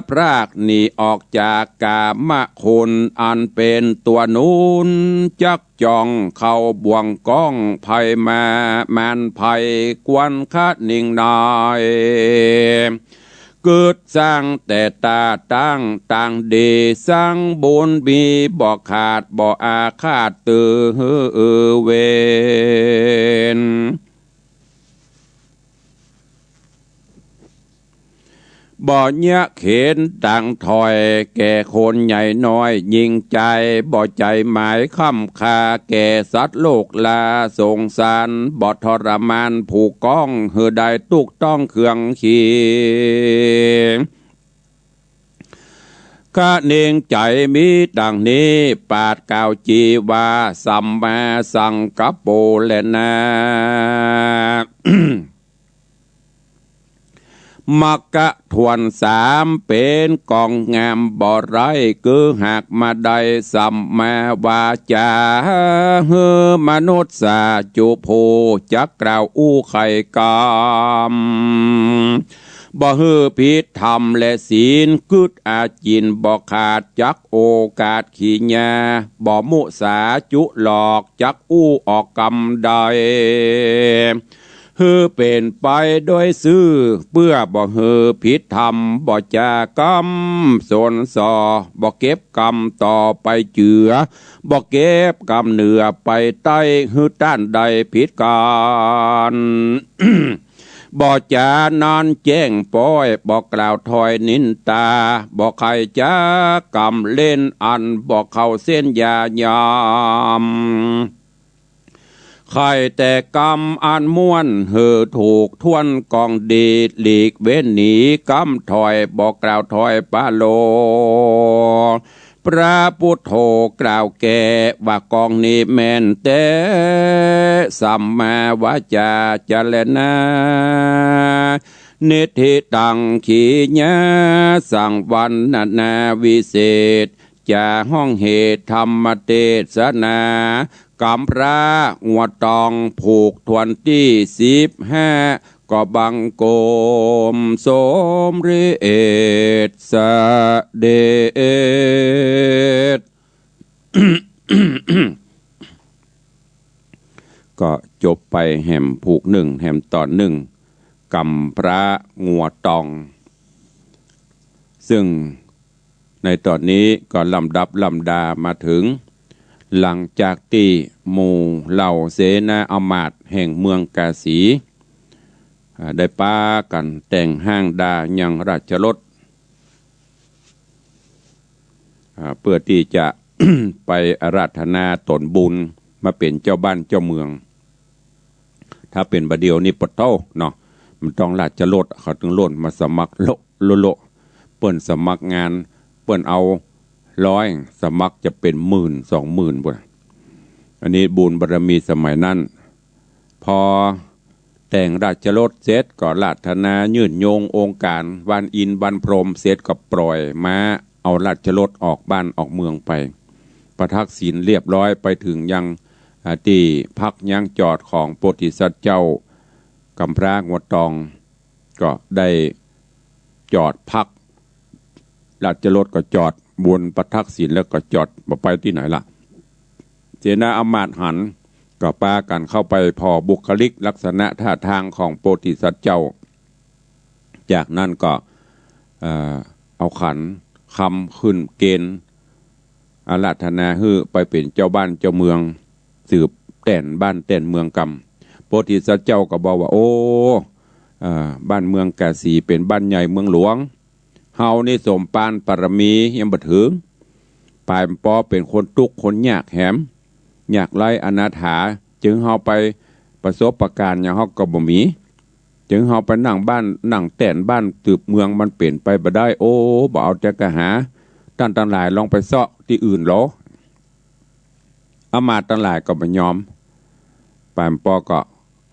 พรากหนีออกจากก๋ามคุณ อันเป๋นตั๋วหนุนจัก จ้องเข้าบ่วงก้องภัยมา มารภัยกวนคะเน่งหน่อย กึ๊ดสร้างแต่ต๋าตั้งตางดี สร้างบุญมีบ่ขาด บ่อาฆาตตือเวร บ่เยียะเข็ญตางถอย แก่คนใหญ่น้อยยิ่งใจ๋ บ่ใจ๋หมายค่ำค่า แก่สัตว์โลกลาสงสาร บ่ทรมานผู้ก้อง หื้อได้ตุ๊กต้องเครื่องขี คะเน่งใจ๋มีดังนี้ ปาดกล่าวจีว่า สัมมาสังกัปโปแลนา มรรคถ้วนสามเป๋นกองงามบ่ไร้ คือหากมาได้สัมมาวาจา หื้อมนุษย์สาจุผู้จักกล่าวอู้ไขกรรม บ่หื้อผิดธรรมและศีล กึ๊ดอาจิณบ่ขาด จักโอกาสขี้หญ้า บ่มุสาจุหลอก จักอู้ออกกำใด หื้อเป๋นไปโดยซื่อ เปื้อบ่หื้อผิดธรรม บ่จ๋ากำสนส่อ บ่เก็บกำต่อไปเจือ บ่เก็บกำเหนือไปใต้ หื้อต้านได้ผิดกั๋น บ่จ๋านอนแจ้งป๊อย บ่กล่าวถ้อยนินตา บ่ใค่จักกำเล่น อันบ่เข้าเส้นยาหยาม ใค่แต่กำอันม่วน หื้อถูกถ้วนกองดี หลีกเว้นหนีกำถ้อย บ่กล่าวถ้อยปะโล พระปุทโธกล่าวแก้ ว่ากองนี้แม่นแต๊ สัมมาวาจ๋าจ๋ารณา นิทธิตัง ขีหญ้า สังวรรณนาวิเศษ จ๋าฮ้องเหตุธรรมเตสนา กำพร้างัวตอง ผูกถ้วนตี้สิบห้า ก็บังคมสมเร็จเสด็จ ก็จบไปแหมผูกนึ่ง แหมต๋อนนึ่ง กำพร้างัวตอง ซึ่งในต๋อนนี้ก็ลำดับลำดามาเถิง หลังจากตี้หมู่เหล่าเสนาอำมาตย์แห่งเมืองกาสี อ่า ได้ปากั๋นแต่งฮ้างดายังราชรถ อ่า เปื้อตี้จะ ไปอาราธนาต๋นบุญมาเป๋นเจ้าบ้านเจ้าเมือง ถ้าเป๋นบ่าเดี่ยวนี้ปะโธ่เนาะ มันต้องราชรถ เขาตึงล่นมาสมัครโละโละโละ เปิ้นสมัครงาน เปิ้นเอาร้อย สมัครจะเป๋นหมื่นสองหมื่นปุ้น อันนี้บุญบารมีสมัยนั้น พอแต่งราชรถเสร็จก็อาราธนายืดโยงองค์การ วันอินทร์วันพรหมเสร็จก็ปล่อยม้า เอาราชรถออกบ้านออกเมืองไป ประทักษิณเรียบร้อย ไปเถิงยัง อ่า ตี้พักยังจอดของโพธิสัตว์เจ้า กำพร้างัวตอง ก็ได้จอดพัก ราชรถก็จอดบนประทักษิณ แล้วก็จอด บ่ไปตี้ไหนละ เสนาอำมาตย์หัน ก็ปากั๋นเข้าไปผ่อบุคลิกลักษณะท่าตางของโพธิสัตว์เจ้า จากนั้นก็ เอ่อ เอาขันคำขึ้นเกณฑ์ อาราธนาหื้อไปเป๋นเจ้าบ้านเจ้าเมือง สืบแต้นบ้านแต้นเมืองกำ โพธิสัตว์เจ้าก็บอกว่า โอ้ เอ่อ บ้านเมืองกาสีเป๋นบ้านใหญ่เมืองหลวง เฮานี่สมภารบารมียังบ่เถิง ปายปอเป๋นคนตุ๊กข์คนยากแหม ยากไร้อนาถา จึงเฮาไปประสบการณ์หยังเฮาก็บ่มี จึงเฮาไปนั่งบ้านนั่งแต้นบ้านสืบเมืองมันเป๋นไปบ่ได้ โอ้ บ่เอาแต่กะหา ต้านตังหลายลองไปเซาะตี้อื่นลอ อำมาตย์ตังหลายก็บ่ยอม ปายปอก็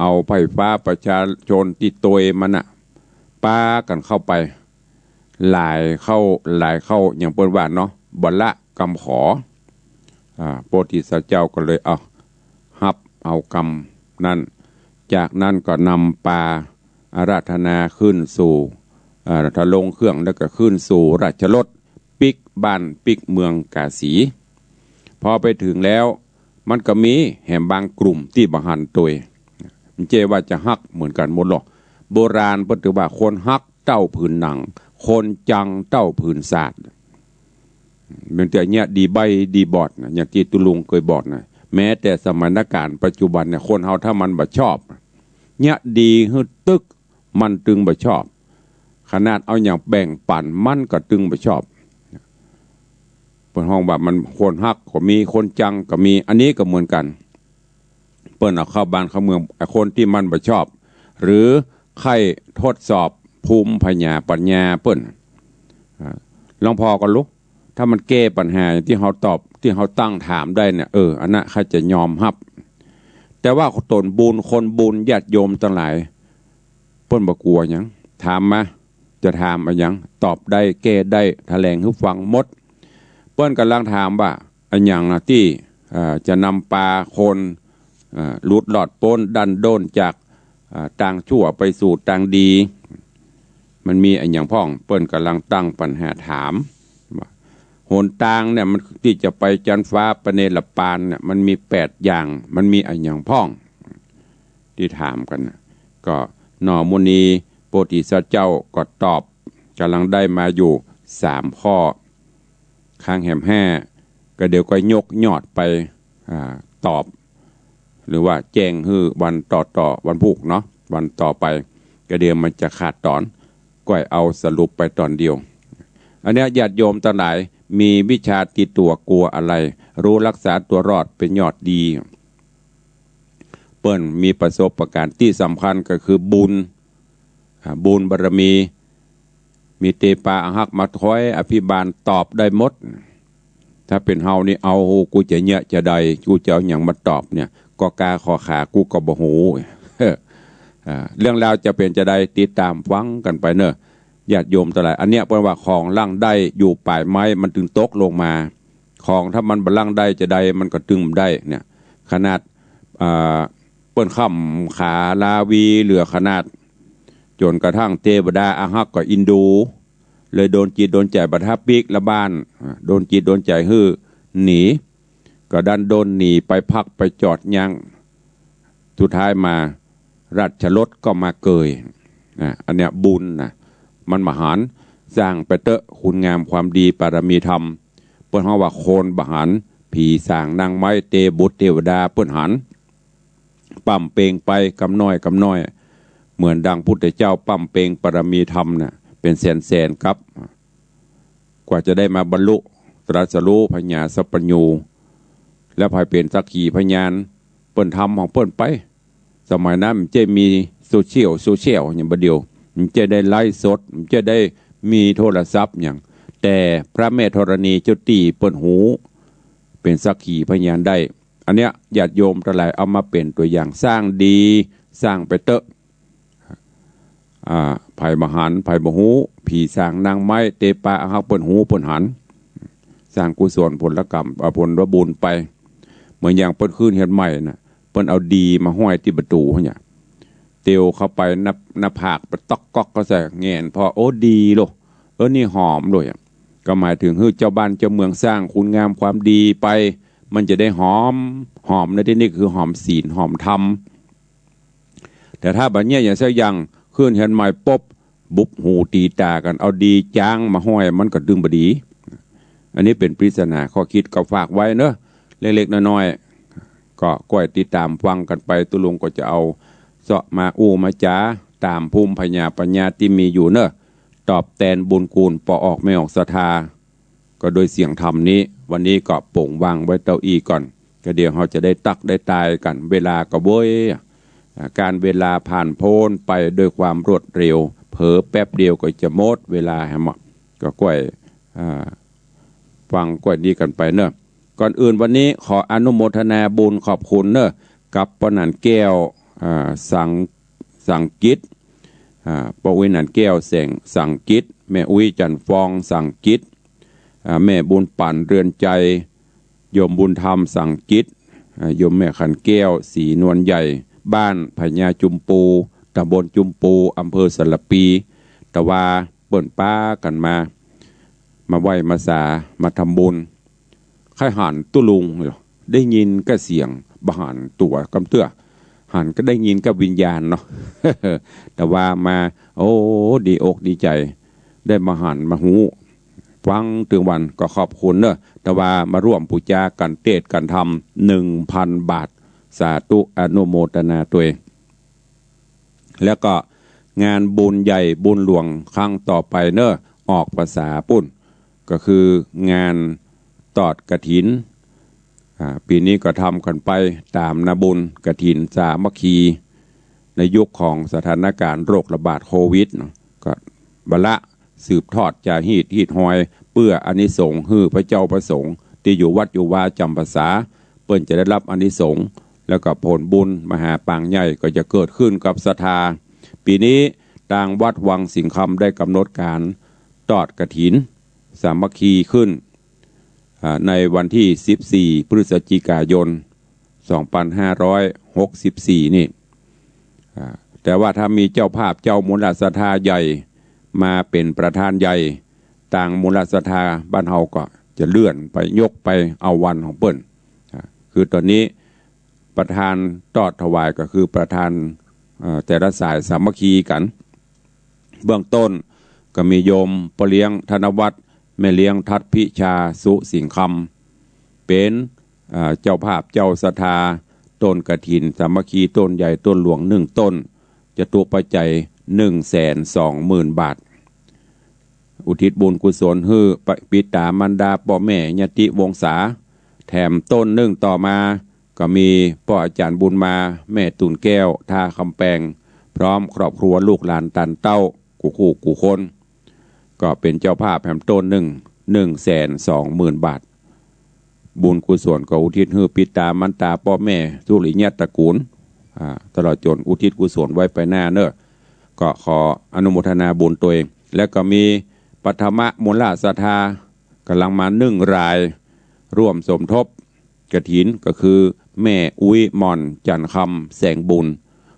เอาไพร่ฟ้าประชาชนตี้ตวยมันน่ะ ปากั๋นเข้าไป หลายเข้า หลายเข้า อย่างเปิ้นว่าเนาะ บ่ละกำขอ อ่า โพธิสัตว์เจ้าก็เลย เอา ฮับเอากำนั้น จากนั้นก็นำปาอาราธนาขึ้นสู่ อ่า ถ้าลงเครื่องแล้วก็ขึ้นสู่ราชรถ ปิ๊กบ้านปิ๊กเมืองกาสี พอไปเถิงแล้ว มันก็มีแหมบางกลุ่มตี้บ่หันตวย มันเจ้าว่าจะฮักเหมือนกั๋นหมดหรอก โบราณเปิ้นถือว่าคนฮักเต้าผืนหนัง คนจังเต้าผืนสาด มันจะเยียะดีใบ้ดีบอดนะ อย่างตี้ตุ๊ลุงเกยบอกนะ แม้แต่สมัยรัชกาลปัจจุบันเนี่ย คนเฮาถ้ามันบ่ชอบ เยียะดีหื้อตึก มันตึงบ่ชอบ ขนาดเอาหยังแบ่งปั๋นมันก็ตึงบ่ชอบ เปิ้นฮ้องว่ามันคนฮักก็มี คนจังก็มี อันนี้ก็เหมือนกั๋น เปิ้นเอาเข้าบ้านเข้าเมือง ไอ้คนตี้มันบ่ชอบ หรือใค่ทดสอบภูมิปัญญาปัญญาเปิ้น อ่า ลองผ่อกั๋นลุ ถ้ามันแก้ปัญหาตี้เฮาตอบ ตี้เฮาตั้งถามได้เนี่ย เออ อันนั้นใค่จะยอมฮับ แต่ว่าต๋นบุญ คนบุญ ญาติโยมตังหลาย เปิ้นบ่กั๋วหยัง ถามมา จะถามอะหยัง ตอบได้ แก้ได้ แถลงหื้อฟังหมด เปิ้นก่ำลังถามว่า อะหยังอะตี้ เอ่อ จะนำปาคน เอ่อ หลุดรอดป๊นดั้นด้นจาก เอ่อ ตางชั่วไปสู่ตางดี มันมีอะหยังพ่อง เปิ้นก่ำลังตั้งปัญหาถามว่า หนตางเนี่ยมันตี้จะไปจันฟ้าไปเนรปานเนี่ยมันมีแปดอย่าง มันมีอะหยังพ่อง ตี้ถามกั๋นน่ะ ก็หน่อมุนีโพธิสัตว์เจ้าก็ตอบ ก่ำลังได้มาอยู่สามข้อ ครั้งแหมห้า ก็เดี๋ยวก็ยกยอดไป อ่า ตอบ หรือว่าแจ้งหื้อวันต่อๆ วันพูกเนาะ วันต่อไป ก็เดี๋ยวมันจะขาดต๋อน ก้อยเอาสรุปไปต๋อนเดียว อันเนี้ยญาติโยมตังหลาย มีวิชาติดตั๋วกลัวอะไร รู้รักษาตั๋วรอดเป๋นยอดดี เปิ้นมีประสบการณ์ ตี้สำคัญก็คือบุญ อ่า บุญบารมี มีเตปาอาฮักมาคอยอภิบาลตอบได้หมด ถ้าเป๋นเฮานี่ เอา กูจะเยียะจาใด กูจะเอาหยังมาตอบเนี่ย กอกาขอขากูก็บ่ฮู้ อ่า เรื่องราวจะเป๋นจาใด ติดต๋ามฟังกั๋นไปเน่อ ญาติโยมตังหลาย อันเนี้ยเปิ้นว่าของหลั่งได้อยู่ป๋ายไม้มันตึงตกลงมา ของถ้ามันบ่หลั่งได้จาใดมันก็ตึงบ่ได้เนี่ย ขนาด อ่า เปิ้นค้ำขาลาวีเหลือขนาด จ๋นกระทั่งเตวดาอาฮักก็อินดู เลยโดนจิตโดนใจ๋บ่าทาปิ๊กละบ้าน อ่า โดนจิตโดนใจ๋หื้อหนี ก็ดันด้นหนีไปพักไปจอดยัง สุดท้ายมาราชรถก็มาเกย อ่า อันเนี้ยบุญน่ะ มันบ่หัน สร้างไปเต๊อะคุณงามความดีปารมีธรรม เปิ้นฮ้องว่าคนบ่หัน ผีสางนางไม้เตบุตรเตวดาเปิ้นหัน ปั๊มเปงไปกำน้อยกำน้อย เหมือนดังพุทธเจ้าปั๊มเปงปารมีธรรมน่ะ เป๋นแสนๆ กัป กว่าจะได้มาบรรลุตรัสรู้ผญาสัพพัญญู แล้วใผเป๋นสักขีพยาน เปิ้นทำของเปิ้นไป สมัยนั้นมันจะมีโซเชียล โซเชียลอย่างบ่าเดี่ยว มันจะได้ไลฟ์สด มันจะได้มีโทรศัพท์หยัง แต่พระแม่ธรณีเจ้าตี้เปิ้นฮู้ เป๋นสักขีพยานได้ อันเนี้ยญาติโยมตังหลายเอามาเป๋นตั๋วอย่าง สร้างดี สร้างไปเต๊อะ อ่า ใผบ่หัน ใผบ่ฮู้ ผีสางนางไม้เตปาอาฮักเปิ้นฮู้เปิ้นหัน สร้างกุศลผลกรรม อ่า ผลบุญไป เหมือนอย่างเปิ้นขึ้นเฮือนใหม่น่ะ เปิ้นเอาดีมาห้อยตี้ประตู๋เนี่ย เตียวเข้าไปหน้า หน้าผากไปต๊อกก๊อกก็ใส่แหงน พอ โอ้ ดีโล เออ นี่หอมโลอะ ก็หมายถึงหื้อเจ้าบ้านเจ้าเมืองสร้างคุณงามความดีไป มันจะได้หอม หอมในตี้นี่คือหอมศีล หอมธรรม แต่ถ้าบ่าเยียะหยังสักอย่าง ขึ้นเฮือนใหม่ปุ๊บ บุบหูตีต๋ากั๋น เอาดีจ๊างมาห้อย มันก็ตึงบ่ดี อันนี้เป๋นปริศนาข้อคิดก็ฝากไว้เนาะ เล็กๆ น้อยๆ ก็ก้อยติดต๋ามฟังกั๋นไป ตุ๊ลุงก็จะเอาเซาะมาอู้มาจ๋าต๋ามภูมิผญาปัญญาตี้มีอยู่เนาะ ตอบแตนบุญคุณป้อออกแม่ออกศรัทธา ก็โดยเสียงธรรมนี้ วันนี้ก็ป๋งวางไว้เต้าอี้ก่อน ก็เดี๋ยวเฮาจะได้ตักได้ตายกั๋น เวลาก็เว้ย อ่า กาลเวลาผ่านโพ้นไปด้วยความรวดเร็ว เผลอแป๊บเดียวก็จะหมดเวลาแหม ก็ก้อย อ่า ฟังก้อยนี้กั๋นไปเนาะ ก่อนอื่นวันนี้ขออนุโมทนาบุญขอบคุณเนาะ กับป้อหนานแก้ว อ่า สัง สังกิจ อ่า ป้ออุ๊ยหนานแก้ว แสง สังกิจ แม่อุ๊ยจันทร์ฟอง สังกิจ อ่า แม่บุญปั๋น เรือนใจ โยมบุญธรรม สังกิจ อ่า โยมแม่ขันแก้ว ศรีนวลใหญ่ บ้านผญาจุมปู ตำบลจุมปู อำเภอสารภี ตะวา เปิ้นปากั๋นมา มาไหว้มาสา มาทำบุญ ใค่หันตุ๊ลุงเหรอ ได้ยินก้าเสียง บ่หันตั๋วกำเตื้อ หันก็ได้ยินก้าวิญญาณเนาะ ตะวามา โอ้ ดีอกดีใจ๋ ได้มาหันมาฮู้ ฟังตึงวันก็ขอบคุณเนาะ ตะวามาร่วมปู๋จากั๋นเตศน์กั๋นธรรม หนึ่งพันบาท สาธุอนุโมทนาตวย แล้วก็งานบุญใหญ่บุญหลวงครั้งต่อไปเนาะ ออกพรรษาปู๊น ก็คืองานตอดกฐิน อ่า ปี๋นี้ก็ทำกั๋นไปต๋ามนาบุญกฐินสามัคคี ในยุคของสถานการณ์โรคระบาดโควิดเนาะ ก็บ่ละ สืบทอดจาฮีตฮีตฮอย เปื้ออานิสงส์หื้อพระเจ้าพระสงฆ์ตี้อยู่วัดอยู่วาจ๋ำพรรษา เปิ้นจะได้รับอานิสงส์ แล้วก็ผลบุญมหาปางใหญ่ก็จะเกิดขึ้นกับศรัทธา ปี๋นี้ตางวัดวังสิงห์คำได้ก๋ำหนดก๋านตอดกฐินสามัคคีขึ้น อ่า ในวันตี้สิบสี่พฤศจิกายน สองพันห้าร้อยหกสิบสี่นี่ อ่า แต่ว่าถ้ามีเจ้าภาพเจ้ามูลศรัทธาใหญ่ มาเป๋นประธานใหญ่ ตางมูลศรัทธาบ้านเฮาก็จะเลื่อนไปยกไปเอาวันของเปิ้น อ่า คือต๋อนนี้ประธานตอดถวายก็คือประธาน เอ่อ แต่ละสายสามัคคีกั๋น เบื้องต้นก็มีโยมป้อเลี้ยงธนวัฒน์ แม่เลี้ยงทัดพิชาสุสิงห์คำ เป๋น อ่า เจ้าภาพเจ้าศรัทธา ต้นกฐินสามัคคีต้นใหญ่ต้นหลวงหนึ่งต้น จตุปัจจัยหนึ่งแสนสองหมื่นบาท อุทิศบุญกุศลหื้อปิต๋ามารดาป้อแม่ญาติวงศา แถมต้นนึ่งต่อมา ก็มีป้ออาจ๋ารย์บุญมา แม่ตุ่นแก้ว ท่าคำแปง พร้อมครอบครัวลูกหลานต้านเต้า กู้คู่กู้คน ก็เป๋นเจ้าภาพแหมต้นนึ่ง หนึ่งแสนสองหมื่นบาท บุญกุศลก็อุทิศหื้อปิต๋ามารดาป้อแม่สุริยะตระกูล อ่า ตลอดจ๋นอุทิศกุศลไว้ไปหน้าเนาะ ก็ขออนุโมทนาบุญตวย แล้วก็มีปฐมมูลศรัทธา ก่ำลังมานึ่งราย ร่วมสมทบกฐิน ก็คือแม่อุ๊ยหม่อน จันทร์คำ แสงบุญ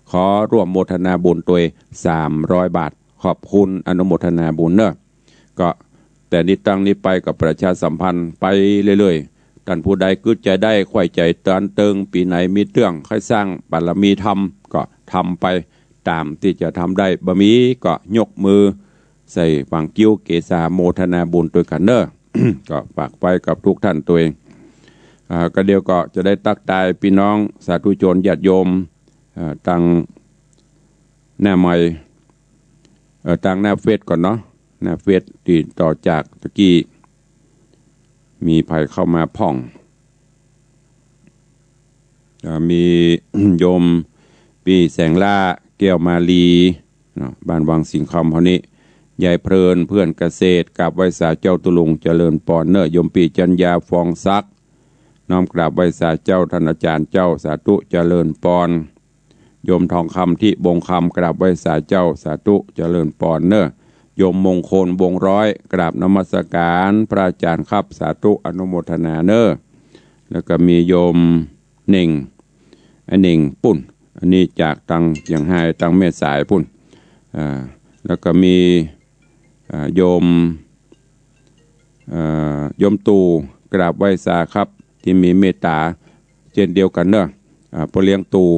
ขอร่วมโมทนาบุญตวยสามร้อยบาท ขอบคุณอนุโมทนาบุญเนาะ ก็แต่นี้ตั้งนี้ไปก็ประชาสัมพันธ์ไปเรื่อยๆ ต้านผู้ใดกึ๊ดใจ๋ได้ ใค่ใจ๋ตานเติง ปี๋ไหนมีเตื้อง ใค่สร้างบารมีธรรม ก็ทำไปต๋ามตี้จะทำได้ บ่มีก็ยกมือ ใส่หว่างกิ้วเกษาโมทนาบุญตวยกั๋นเนาะ ก็ฝากไว้กับกู้ต้านตวย อ่า ก็เดี๋ยวก็จะได้ตั๊กตายปี้น้องสาธุชนญาติโยม อ่า ตางหน้าไมค์ เอ่อ ตางหน้าเฟซก่อนเนาะ หน้าเฟซตี้ต่อจากตะกี้ มีใผเข้ามาพ่อง อ่า มี โยมปี้แสงล่า แก้วมาลี เนาะ บ้านวังสิงห์คำเฮานี้ ยายเพลิน เพื่อนเกษตร กราบไหว้สาเจ้าตุ๊ลุง เจริญปอนเนาะ โยมปี้จัญญา ฟองศักดิ์ น้อมกราบไหว้สาเจ้า ต้านอาจ๋ารย์เจ้า สาธุ เจริญปอน โยมทองคำ ทิบงคำ กราบไหว้สาเจ้า สาธุ เจริญปอนเนาะ โยมมงคล วงร้อย กราบนมัสก๋ารพระอาจ๋ารย์ครับ สาธุ อนุโมทนาเนาะ แล้วก็มีโยมเน่ง ไอ้เน่งปุ้น อันนี้จากตางเจียงฮาย ตางแม่สายปุ้น อ่า แล้วก็มี อ่า โยม อ่า โยมตู่ กราบไหว้สาครับ ตี้มีเมตต๋าเจ้นเดียวกั๋นเนาะ อ่า ป้อเลี้ยงตู่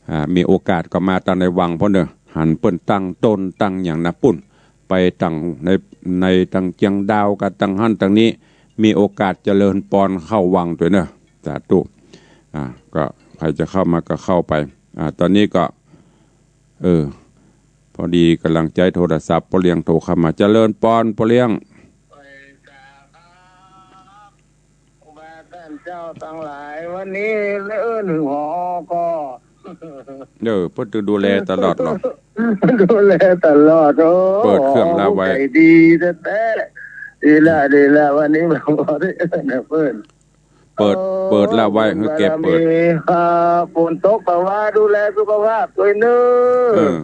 อ่า มีโอกาสก็มาตางในวังพ่องเนาะ หันเปิ้นตั้งต้นตั้งหยังนะปุ้น ไปตางใน ในตางเจียงดาวกับตางหั้นตางนี้ มีโอกาสเจริญปอนเข้าวังตวยเนาะ สาธุ อ่า ก็ใผจะเข้ามาก็เข้าไป อ่า ต๋อนนี้ก็ เออ พอดีก่ำลังใจ๊โทรศัพท์ ป้อเลี้ยงโทรเข้ามา เจริญปอน ป้อเลี้ยง ว่าต้านเจ้าตังหลาย วันนี้เอิ้นหื้อหอก็ เออ เปิ้นดูแลตลอดเนาะ ดูแลตลอด โอ้ เปิดเครื่องละไว้ ใจดีแต๊ๆ ดีละ ดีละ วันนี้บ่ได้เอิ้นนะเปิ้น เปิด เออ เปิดละไว้ หื้อแกเปิด บารมี อ่า ฝนตกก็ว่าดูแลสุขภาพตวยเนาะ เออ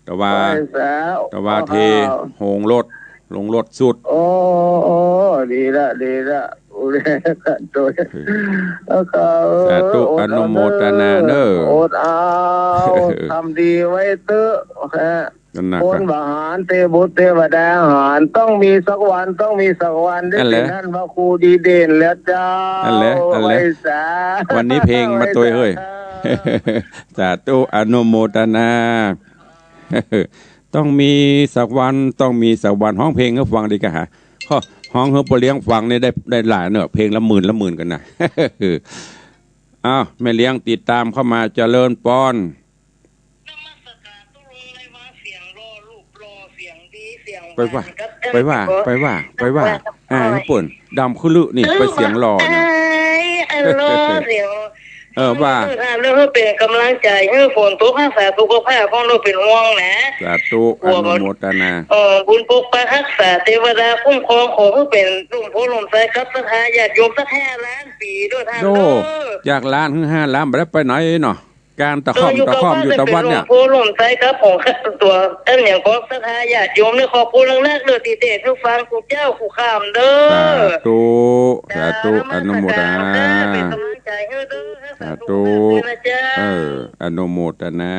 แต่ว่า ไหว้สา แต่ว่า ขอ เท ข้าว โฮงรถ ลงรถสุด โอ้ โอ้ ดีละ ดีละ ดูแลกันตวย เออ แล้วก็ เออ สาธุ อดเอา อนุโมทนาเนาะ อดเอา ทำดีไว้เต๊อะ ฮะ นั่นนะ คนบ่หานเตบุตรเทวดาหาน ต้องมีสักวัน ต้องมีสักวัน ได้ นั่นแหละ เป๋นท่านพระครูดีเด่นแล้วเจ้า นั่นแหละ นั่นแหละ ไหว้สา วันนี้เพลงมาตวยเฮ้ย สาธุ อนุโมทนา ต้องมีสักวัน ต้องมีสักวัน ฮ้องเพลงหื้อฟังดีกะหา ฮ้องหื้อป้อเลี้ยงฟังนี่ได้ ได้หลายเนาะ เพลงละหมื่นละหมื่นกั๋นนะ อ้าว แม่เลี้ยงติดตามเข้ามา เจริญปอน นมัสการตุ๊ลุง ได้ว่าเสียงหล่อ รูปหล่อ เสียงดี เสียงหวาน ไปว่า กับ ไปว่า ไปว่า ไปว่า อ่า เปิ้น ดำคือลึนี่ ไปเสียงหล่อนะ เออ ว่า เออ เรื่องหื้อเป๋นก๋ำลังใจ๋ หื้อฝนตก รักษาสุขภาพ พ่องลูกเป๋นห่วงนะ สาธุ อนุโมทนา เออ บุญปกปักรักษา เตวดาคุ้มครอง ขอหื้อเป๋นล่มโพธิ์ล่มไทรกับศรัทธาญาติโยมสักห้าล้านปี๋ด้วยท่าน โอ้ เด้อ จากล้านหื้อห้าล้าน บ่ได้ไปไหนเนาะ ก๋านตะค่อม เออ อยู่ ตะค่อม กับ อยู่ตะวันเนี่ย เป๋นล่มโพธิ์ล่มไทรกับของข้าตัว อันหยังก็ศรัทธาญาติโยมเนี่ย ขอบคุณนักๆ เด้อ ตี้เตะหื้อฟังกู้เจ๊ากู้ค่ำเด้อ สาธุ สาธุ อนุโมทนา เป๋นก๋ำลังใจ๋หื้อเด้อ สาธุ สาธุนะเจ้า เออ อนุโมทนา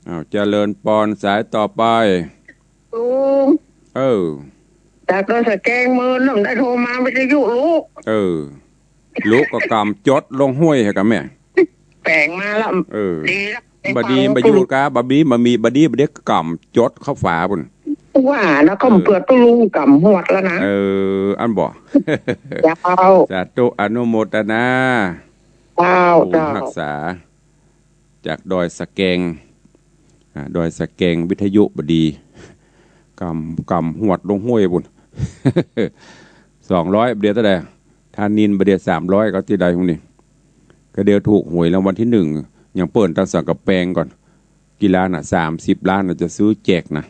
อ้าว เจริญปอน สายต่อไป ลุง เออ จากดอยสะแกง เมิน แล้วได้โทรมาวิทยุลุ เออ ลุก็กำจดลงห้วยให้กับแม่ แป๋งมาแล้ว เออ ดีแล้ว บ่ดี บ่อยู่กา บ่มี บ่มี บ่ดี บ่ดี กำจดเข้าฝาปุ้น ว่านะ ก็ เออ เปื้อตุ๊ลุงกำหวดแล้วนะ เออ อันบ่ เจ้า สาธุ อนุโมทนา เจ้า โอ้ เจ้า ฮักษา จากดอยสะแกง อ่า ดอยสะแกง วิทยุบ่ดี กำ กำหวดลงห้วยปุ้น สองร้อย บ่าเดียวเต้าใด ถ้านินบ่าเดียว สามร้อย ก็ตี้ใดพวกนี้ ก็เดี๋ยวถูกหวยรางวัลตี้หนึ่ง ยังเปิ้นตังสังกะแปงก่อน กี่ล้านน่ะ สามสิบล้านน่ะ จะซื้อแจกนะ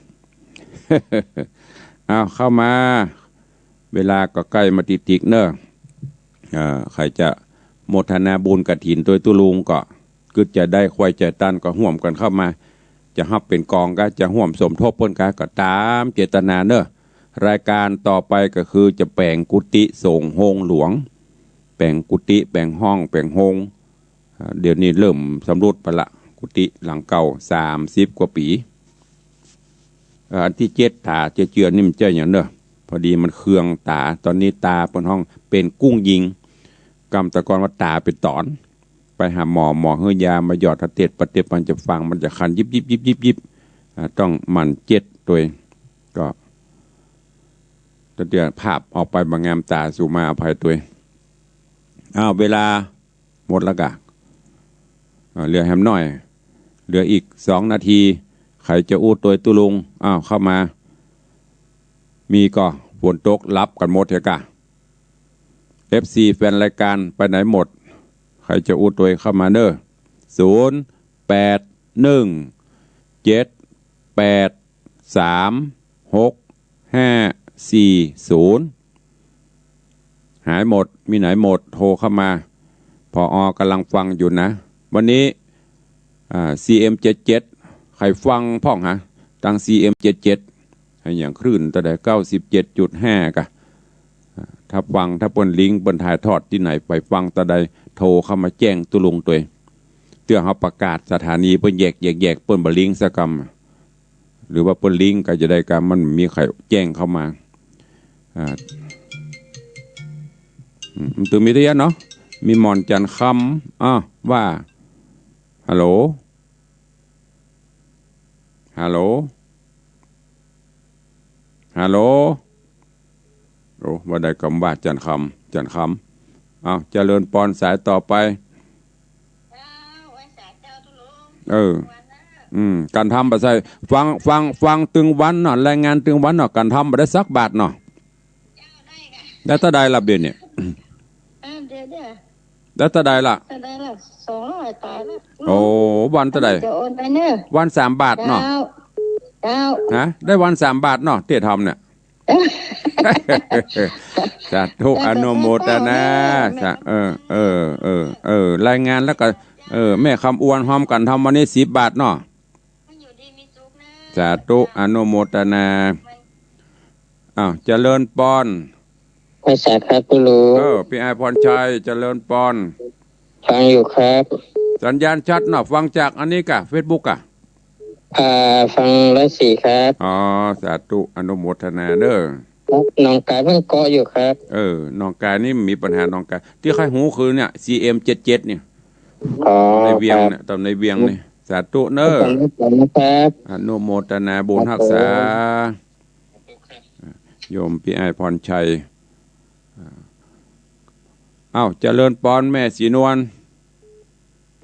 เอา เข้ามา เวลาก็ใก้มาติกๆ เน่อ เอ่อ ใผจะโมทนาบุญกฐินตวยตุ๊ลุงก็ กึ๊ดจะได้ ใค่จะตันก็ฮ่วมกั๋นเข้ามา จะฮับเป๋นกองกา จะฮ่วมสมทบเปิ้นกา ก็ต๋ามเจตนาเน่อ รายก๋านต่อไปก็คือจะแป๋งกุฏิสงฆ์โฮงหลวง แป๋งกุฏิ แป๋งห้อง แป๋งโฮง อ่า เดี๋ยวนี้เริ่มสำรุดไปละ กุฏิหลังเก่า สามสิบกว่าปี๋ เอ่อ อันตี้เจ็ดต๋าเจือๆ นี่มันเจ้าหยังเน่อ พอดีมันเคืองต๋า ต๋อนนี้ต๋าเปิ้นฮ้องเป๋นกุ้งยิง กำแต่ก่อนว่าต๋าเป๋นต๋อน ไปหาหมอ หมอหื้อยามาหยอด ถ้าเต็ดปะเต็ดมันจะฟัง มันจะคันยิบๆ อ่า ต้องหมั่นเจ็ดตวย ก็ ตะเดือภาพออกไปบ่งามต๋า สูมาอภัยตวย อ้าว เวลาหมดแล้วกะ อ่า เหลือแหมหน้อย เหลืออีกสองนาที ใผจะอู้ตวยตุ๊ลุง อ้าว เข้ามา มีก่อ ฝนตกหลับกั๋นหมดเหียกะ เอฟซี แฟนรายก๋านไปไหนหมด ใผจะอู้ตวยเข้ามาเน่อ ศูนย์ แปด หนึ่ง เจ็ด แปด สาม หก ห้า สี่ ศูนย์ หายหมด มีไหนหมด โทรเข้ามา ผอ.กำลังฟังอยู่นะ วันนี้ อ่า ซีเอ็ม เจ็ดเจ็ด ใผฟังพ่องหา ตัง ซีเอ็ม เจ็ดเจ็ด อะหยังคลื่นเต้าใด เก้าสิบเจ็ดจุดห้า กะ อ่า ถ้าฟัง ถ้าเปิ้นลิงก์ เปิ้นถ่ายทอดตี้ไหน ใผฟังเต้าใด โทรเข้ามาแจ้งตุ๊ลุงตวย เตื้อเฮาประกาศสถานี เปิ้นแยก แยก แยก เปิ้นบ่ลิงก์สักกำ หรือว่าเปิ้นลิงก์ก็จะได้กำ มันมีใผแจ้งเข้ามา อ่า อืม มันต้องมีเตื้อเนาะ มีหม่อนจันทร์คำ อ้าว ว่า ฮัลโหล ฮัลโหล ฮัลโหล โอ้ ว่าได้กำว่าจันทร์คำ จันทร์คำ เอา เจริญปอน สายต่อไป เจ้า ไหว้สาเจ้าตุ๊ลุง เออ วันนะ อืม ก๋านทำบ่ใส่ ฟัง ฟัง ฟังตึงวันเนาะ รายงานตึงวันเนาะ ก๋านทำบ่ได้สักบาทเนาะ เจ้า ได้กะ ได้เต้าใดละเดี๋ยวนี้ เออ เดี๋ยว เดี๋ยว ได้เต้าใดละ เต้าใดละ สองร้อยต๋ายละ โอ้ วันเต้าใด จะโอนไปเน่อ วันสามบาทเนาะ เจ้า เจ้า ฮะ ได้วันสามบาทเนาะ ตี้ทำเนี่ย สาธุ อนุโมทนา สา เออ เออ เออ เออ รายงานแล้วก็ เออ แม่คำอวน ฮอมกั๋นทำวันนี้สิบบาทเนาะ อยู่ดีมีสุขนะ สาธุ อนุโมทนา อ้าว เจริญปอน ไหว้สาครับตุ๊ลุง เออ ปี้อ้ายพรชัย เจริญปอน ฟังอยู่ครับ สัญญาณชัดเนาะ ฟังจากอันนี้กะ เฟซบุ๊กกะ อ่า ฟังร้อยสี่ครับ อ๋อ สาธุ อนุโมทนาเด้อ ครับ หนองคายเพิ่งเกาะอยู่ครับ เออ หนองคายนี่มีปัญหา หนองคาย ตี้ใค่ฮู้คือเนี่ย ซีเอ็ม เจ็ดเจ็ด เนี่ย อ๋อ ในเวียงเนี่ย ครับ ต๋ามในเวียงนี่ สาธุเน่อ ครับ อนุโมทนาบุญฮักษา ครับผม โยมปี้อ้ายพรชัย อ้าว เจริญปอน แม่ศรีนวล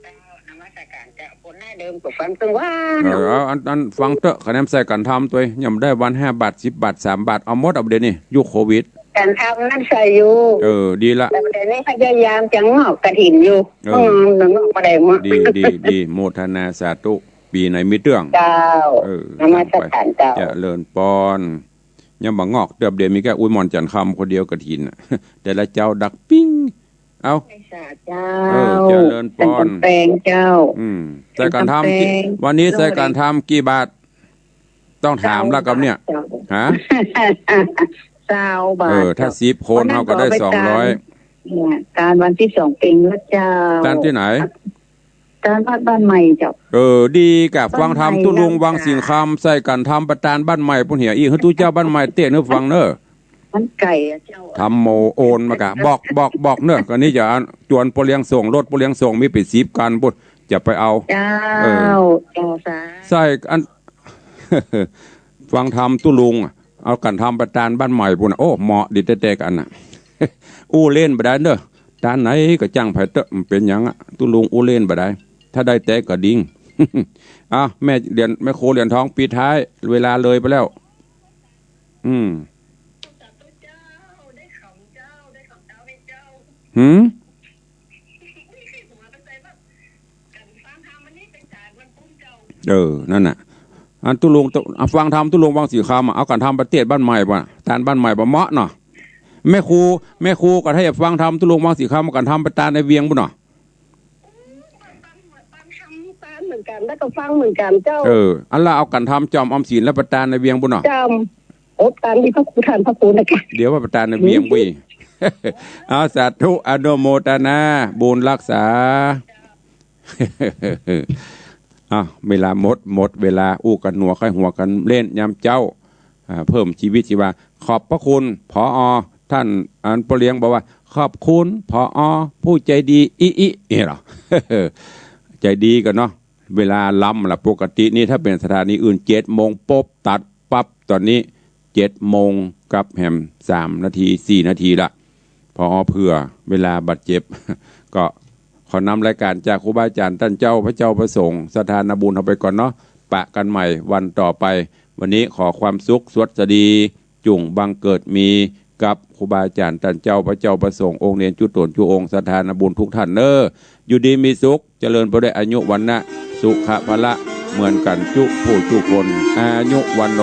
เจ้า นมัสการเจ้า คนหน้าเดิมก็ฟังตึงวัน เออ เอา อัน อันฟังเต๊อะ คะแนนใส่ก๋านทำตวย ยังได้วันห้าบาท สิบบาท สามบาท เอาหมด เอาเดี๋ยวนี้ ยุคโควิด ก๋านทำนั้นใส่อยู่ เออ ดีละ แต่เดี๋ยวนี้พยายามจะงอกกฐินอยู่ เออ อืม งอกบ่ได้หมด ดี ดี ดี โมทนาสาธุ ปี๋ไหนมีเตื้อง เจ้า เออ นมัสการเจ้า เจริญปอน ยังบ่งอกเตื้อ เดี๋ยวมีแค่ อุ๊ย หม่อนจันทร์คำคนเดียวกฐินน่ะ แต่ละเจ้าดักปิ้ง เอ้า ไหว้สาเจ้า เออ เจริญปอน ก๋านทำแปงเจ้า อืม ใส่ก๋านทำกี่ ก๋านทำแปง วันนี้ใส่ก๋านทำกี่บาท ต้องถามแล้วกับเนี่ย เจ้า ฮะ ซาวบาท เออ ถ้า เจ้า สิบคน วันนั้น เฮาก็ได้ ก็เอาไป สองร้อย ตาน เนี่ย ตานวันตี้สองเป๋งแล้วเจ้า ตานตี้ไหน ประตานบ้าน บ้านใหม่เจ้า เออ ดีก่ะ ฟังธรรมตุ๊ลุงวังสิงห์คำ ใส่กั๋นทำประตานบ้านใหม่ปุ้นเหีย อี้หื้อตุ๊เจ้าบ้านใหม่เตศน์หื้อฟังเน่อ มันไก๋อะเจ้า ธัมโมโอนมากะ บอก บอก บอกเน่อ ก่อนนี้จะจวนป้อเลี้ยงส่ง รถป้อเลี้ยงส่งมีเป๋นสิบกั๋นปุ้น จะไปเอา เจ้า เออ เจ้าสา ใส่อัน ฟังธรรมตุ๊ลุงอะ เอากั๋นทำประตานบ้านใหม่ปุ้นน่ะ โอ้ เหมาะดีแต๊ๆ กั๋นน่ะ อู้เล่นบ่ได้เน่อ ตานไหนก็จ้างใผเต๊อะ มันเป๋นหยังอะ ตุ๊ลุงอู้เล่นบ่ได้ ถ้าได้แต๊ก็ดิ้ง อ่ะ แม่เหรียญ แม่ครูเหรียญทองปิดท้าย เวลาเลยไปแล้ว อืม หืม เออ นั่นน่ะ อันตุ๊ลุง ตุ๊ อ่ะ ฟังธรรมตุ๊ลุงวังสิงห์คำอะ เอากั๋นทำประตานบ้านใหม่บ่ ตานบ้านใหม่บ่เหมาะเนาะ แม่ครู แม่ครูก็ให้ฟังธรรมตุ๊ลุงวังสิงห์คำ กั๋นทำประตานในเวียงปุ้นเนาะ ฟังธรรม ฟังธรรมเหมือนกั๋น แล้วก็ฟังเหมือนกั๋นเจ้า เออ อันละเอากั๋นทำจอมออมสินและประตานในเวียงปุ้นเนาะ จอม โอ้ ตานนี้พระครู ท่านพระครูนะคะ เดี๋ยวว่าประตานในเวียงปุ้น เอา สาธุ อนุโมทนา บุญฮักษา อ่ะ เวลาหมด หมดเวลา อู้กั๋นหนัวใค่หัวกั๋นเล่นยามเจ๊า อ่า เพิ่มชีวิตชีวา ขอบพระคุณ ผอ ท่าน อันป้อเลี้ยงบอกว่า ขอบคุณ ผอ ผู้ใจดี อิอิ นี่เหรอ ใจดีกั๋นเนาะ เวลาล้ำละ ปกตินี่ถ้าเป๋นสถานีอื่น เจ็ดโมงปุ๊บ ตัดปั๊บ ต๋อนนี้ เจ็ดโมงกับแหมสามนาที สี่นาทีละ ผอ เผื่อเวลาบาดเจ็บ ก็ขอนำรายก๋านจากครูบาอาจ๋ารย์ต้านเจ้า พระเจ้าพระสงฆ์ ศรัทธานาบุญเฮาไปก่อนเนาะ ปะกั๋นใหม่วันต่อไป วันนี้ขอความสุขสวัสดี จุ่งบังเกิดมีกับครูบาอาจ๋ารย์ต้านเจ้า พระเจ้าพระสงฆ์ องค์เณรจุ๊ต๋นจุ๊องค์ ศรัทธานาบุญทุกท่านเน่อ อยู่ดีมีสุข เจริญไปด้วยอายุวรรณะ สุขะพละ เหมือนกั๋นจุ๊ผู้จุ๊คน อายุวัณโณ